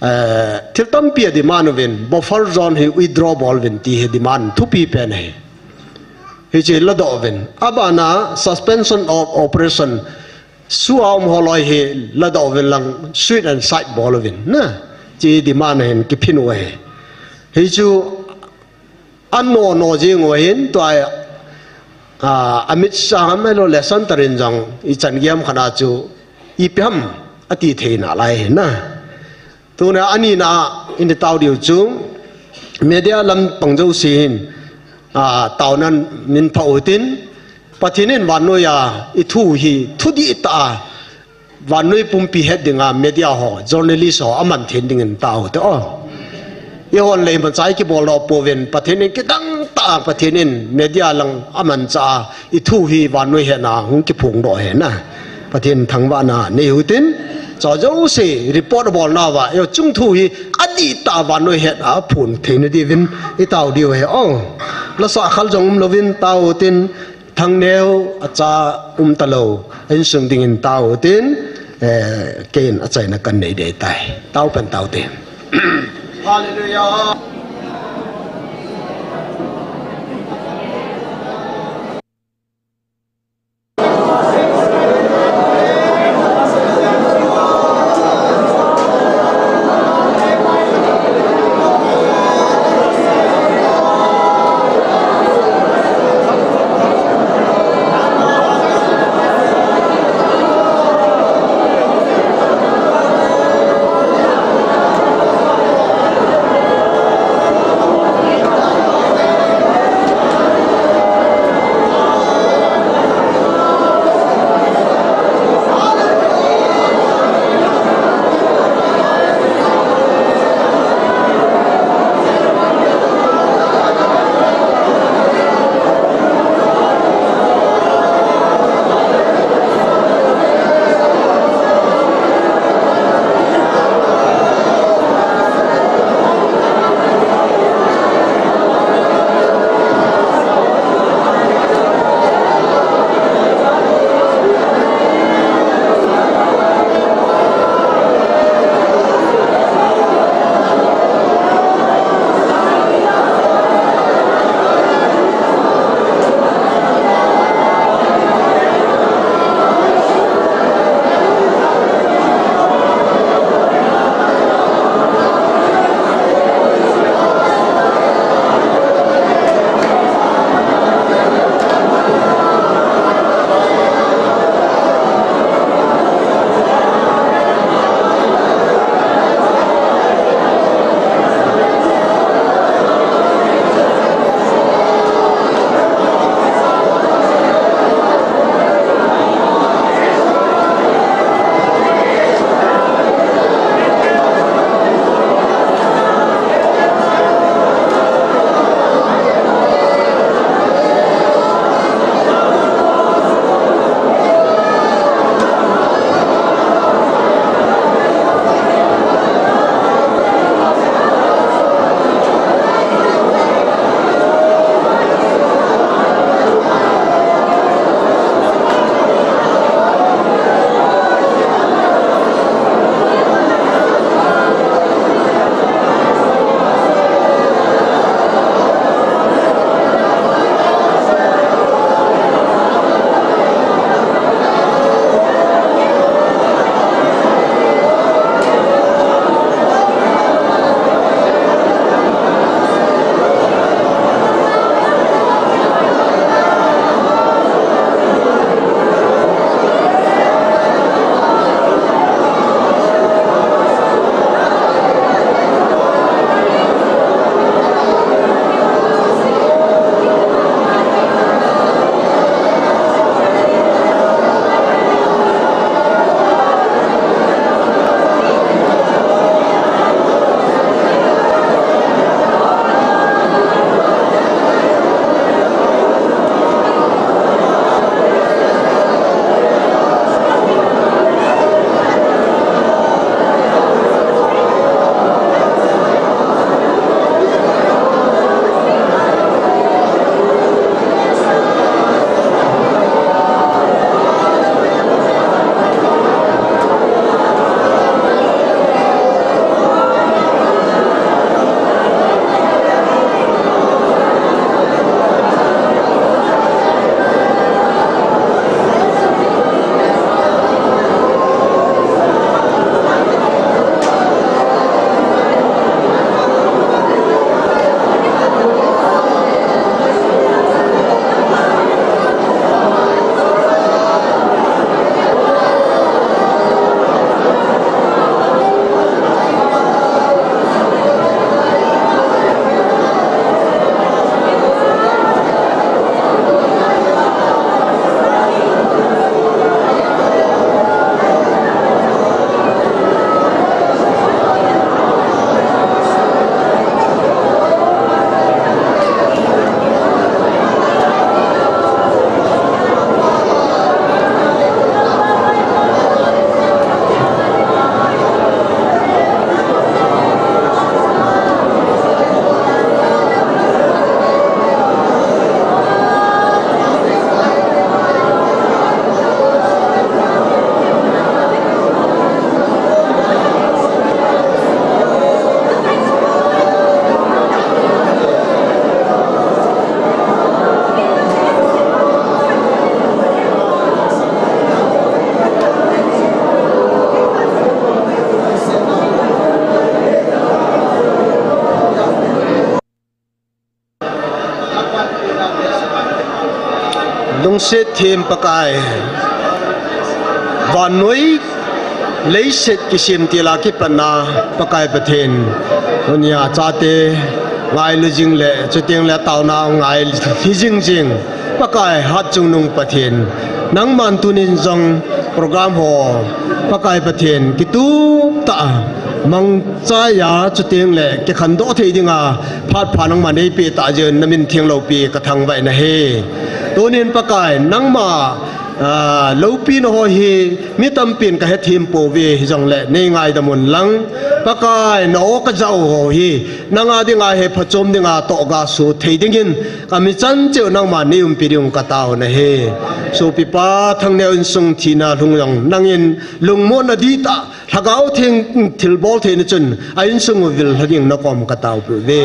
eh, thil tampi ademand uvin, buffer zone hi withdraw bol uvin ti hi demand thupi pen ahi. Hiche ladoh uvin. Abana suspension of operation SoO a um ho loi hi ladoh uvin lang, suit and side bol uvin. Na, hiche demand ahin kiphin u ahi. Hichu ano no jing u ahin, tua, ah, Amit Shah ham ahilou le centre in jong ichan gei ham khat a chu ipi ham ati thei nalai ahi na. Tuna anina a ini tao diu chu media lampang jouse hin, ah, taonan min pha u hitin, Pathen in vannoi a ithu hi thudih tah a vannoi pumpi het dinga media ho, journalist ho aman thei dingin tao te o. Eihon lei machai kibol lou pouvin, Pathen in kidang tah a Pathen in media lang amanchah a ithu hi vannoi hetna hung kiphongdoh ahi na. Pathen thangvahna nei u hitin, chua jouse report abolnauva, eiho chungthu hi adih tah a vannoi het a aphon theina diuvin itao diu ahi o. Lasa khal jong umlouvin tao u hitin, Thangneo acha umtalou, a insung dingin tao u hitin, eh, keiin achaina kan nei ding ahitai. Tao pen tao te. Hallelujah. Lungset them Pakai, vannoi leiset kisem tila kipatna Pakai Pathen, tunia chate ngailu jing le, chuteng le taona ngai hi jing jing Pakai hatchungnung Pathen, nangman tunin jong program ho Pakai Pathen kitup tah a mangchai a, chuteng le kikhandoh thei dinga phat pha nangman neipeh tah jeh un namin theng loupi kathangvah nahi. Tunin Pakai nangma, ah, loupina ho hi mi tampin kahethem pouve, hijongle neingaidam un lang. Pakai, na-o kajah u ho hi nanga dinga hi phachom dinga tohgah soh thei dingin, ami chan cheh u nangman neiumpi diuvin katao nahi. Sopipa Thangneo insung thina lhung jong nangin lungmonna dihtah, Lhagao Theng thilbol theina chun a insung u vil lha ding nakom kataopeh uve.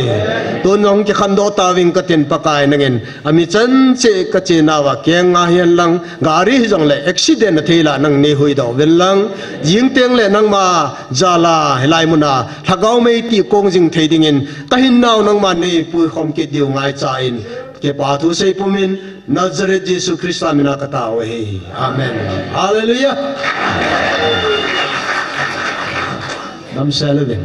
Tun jong kikhandoh tauving katin Pakai, nangin ami chan cheh kachenauva kenga hihen lang, gari hijongle accident athei lah nang neihuhdoh uvin lang. Jingteng le nangma jal a hilai muna Lhagao mei tihkong jing thei dingin kahinnau nangman neipuikhom kit diu ngaichan, kipa thu seipumin Nazareth Jesu Christa mina katao ahi. Amen. Hallelujah. Damsel uvin.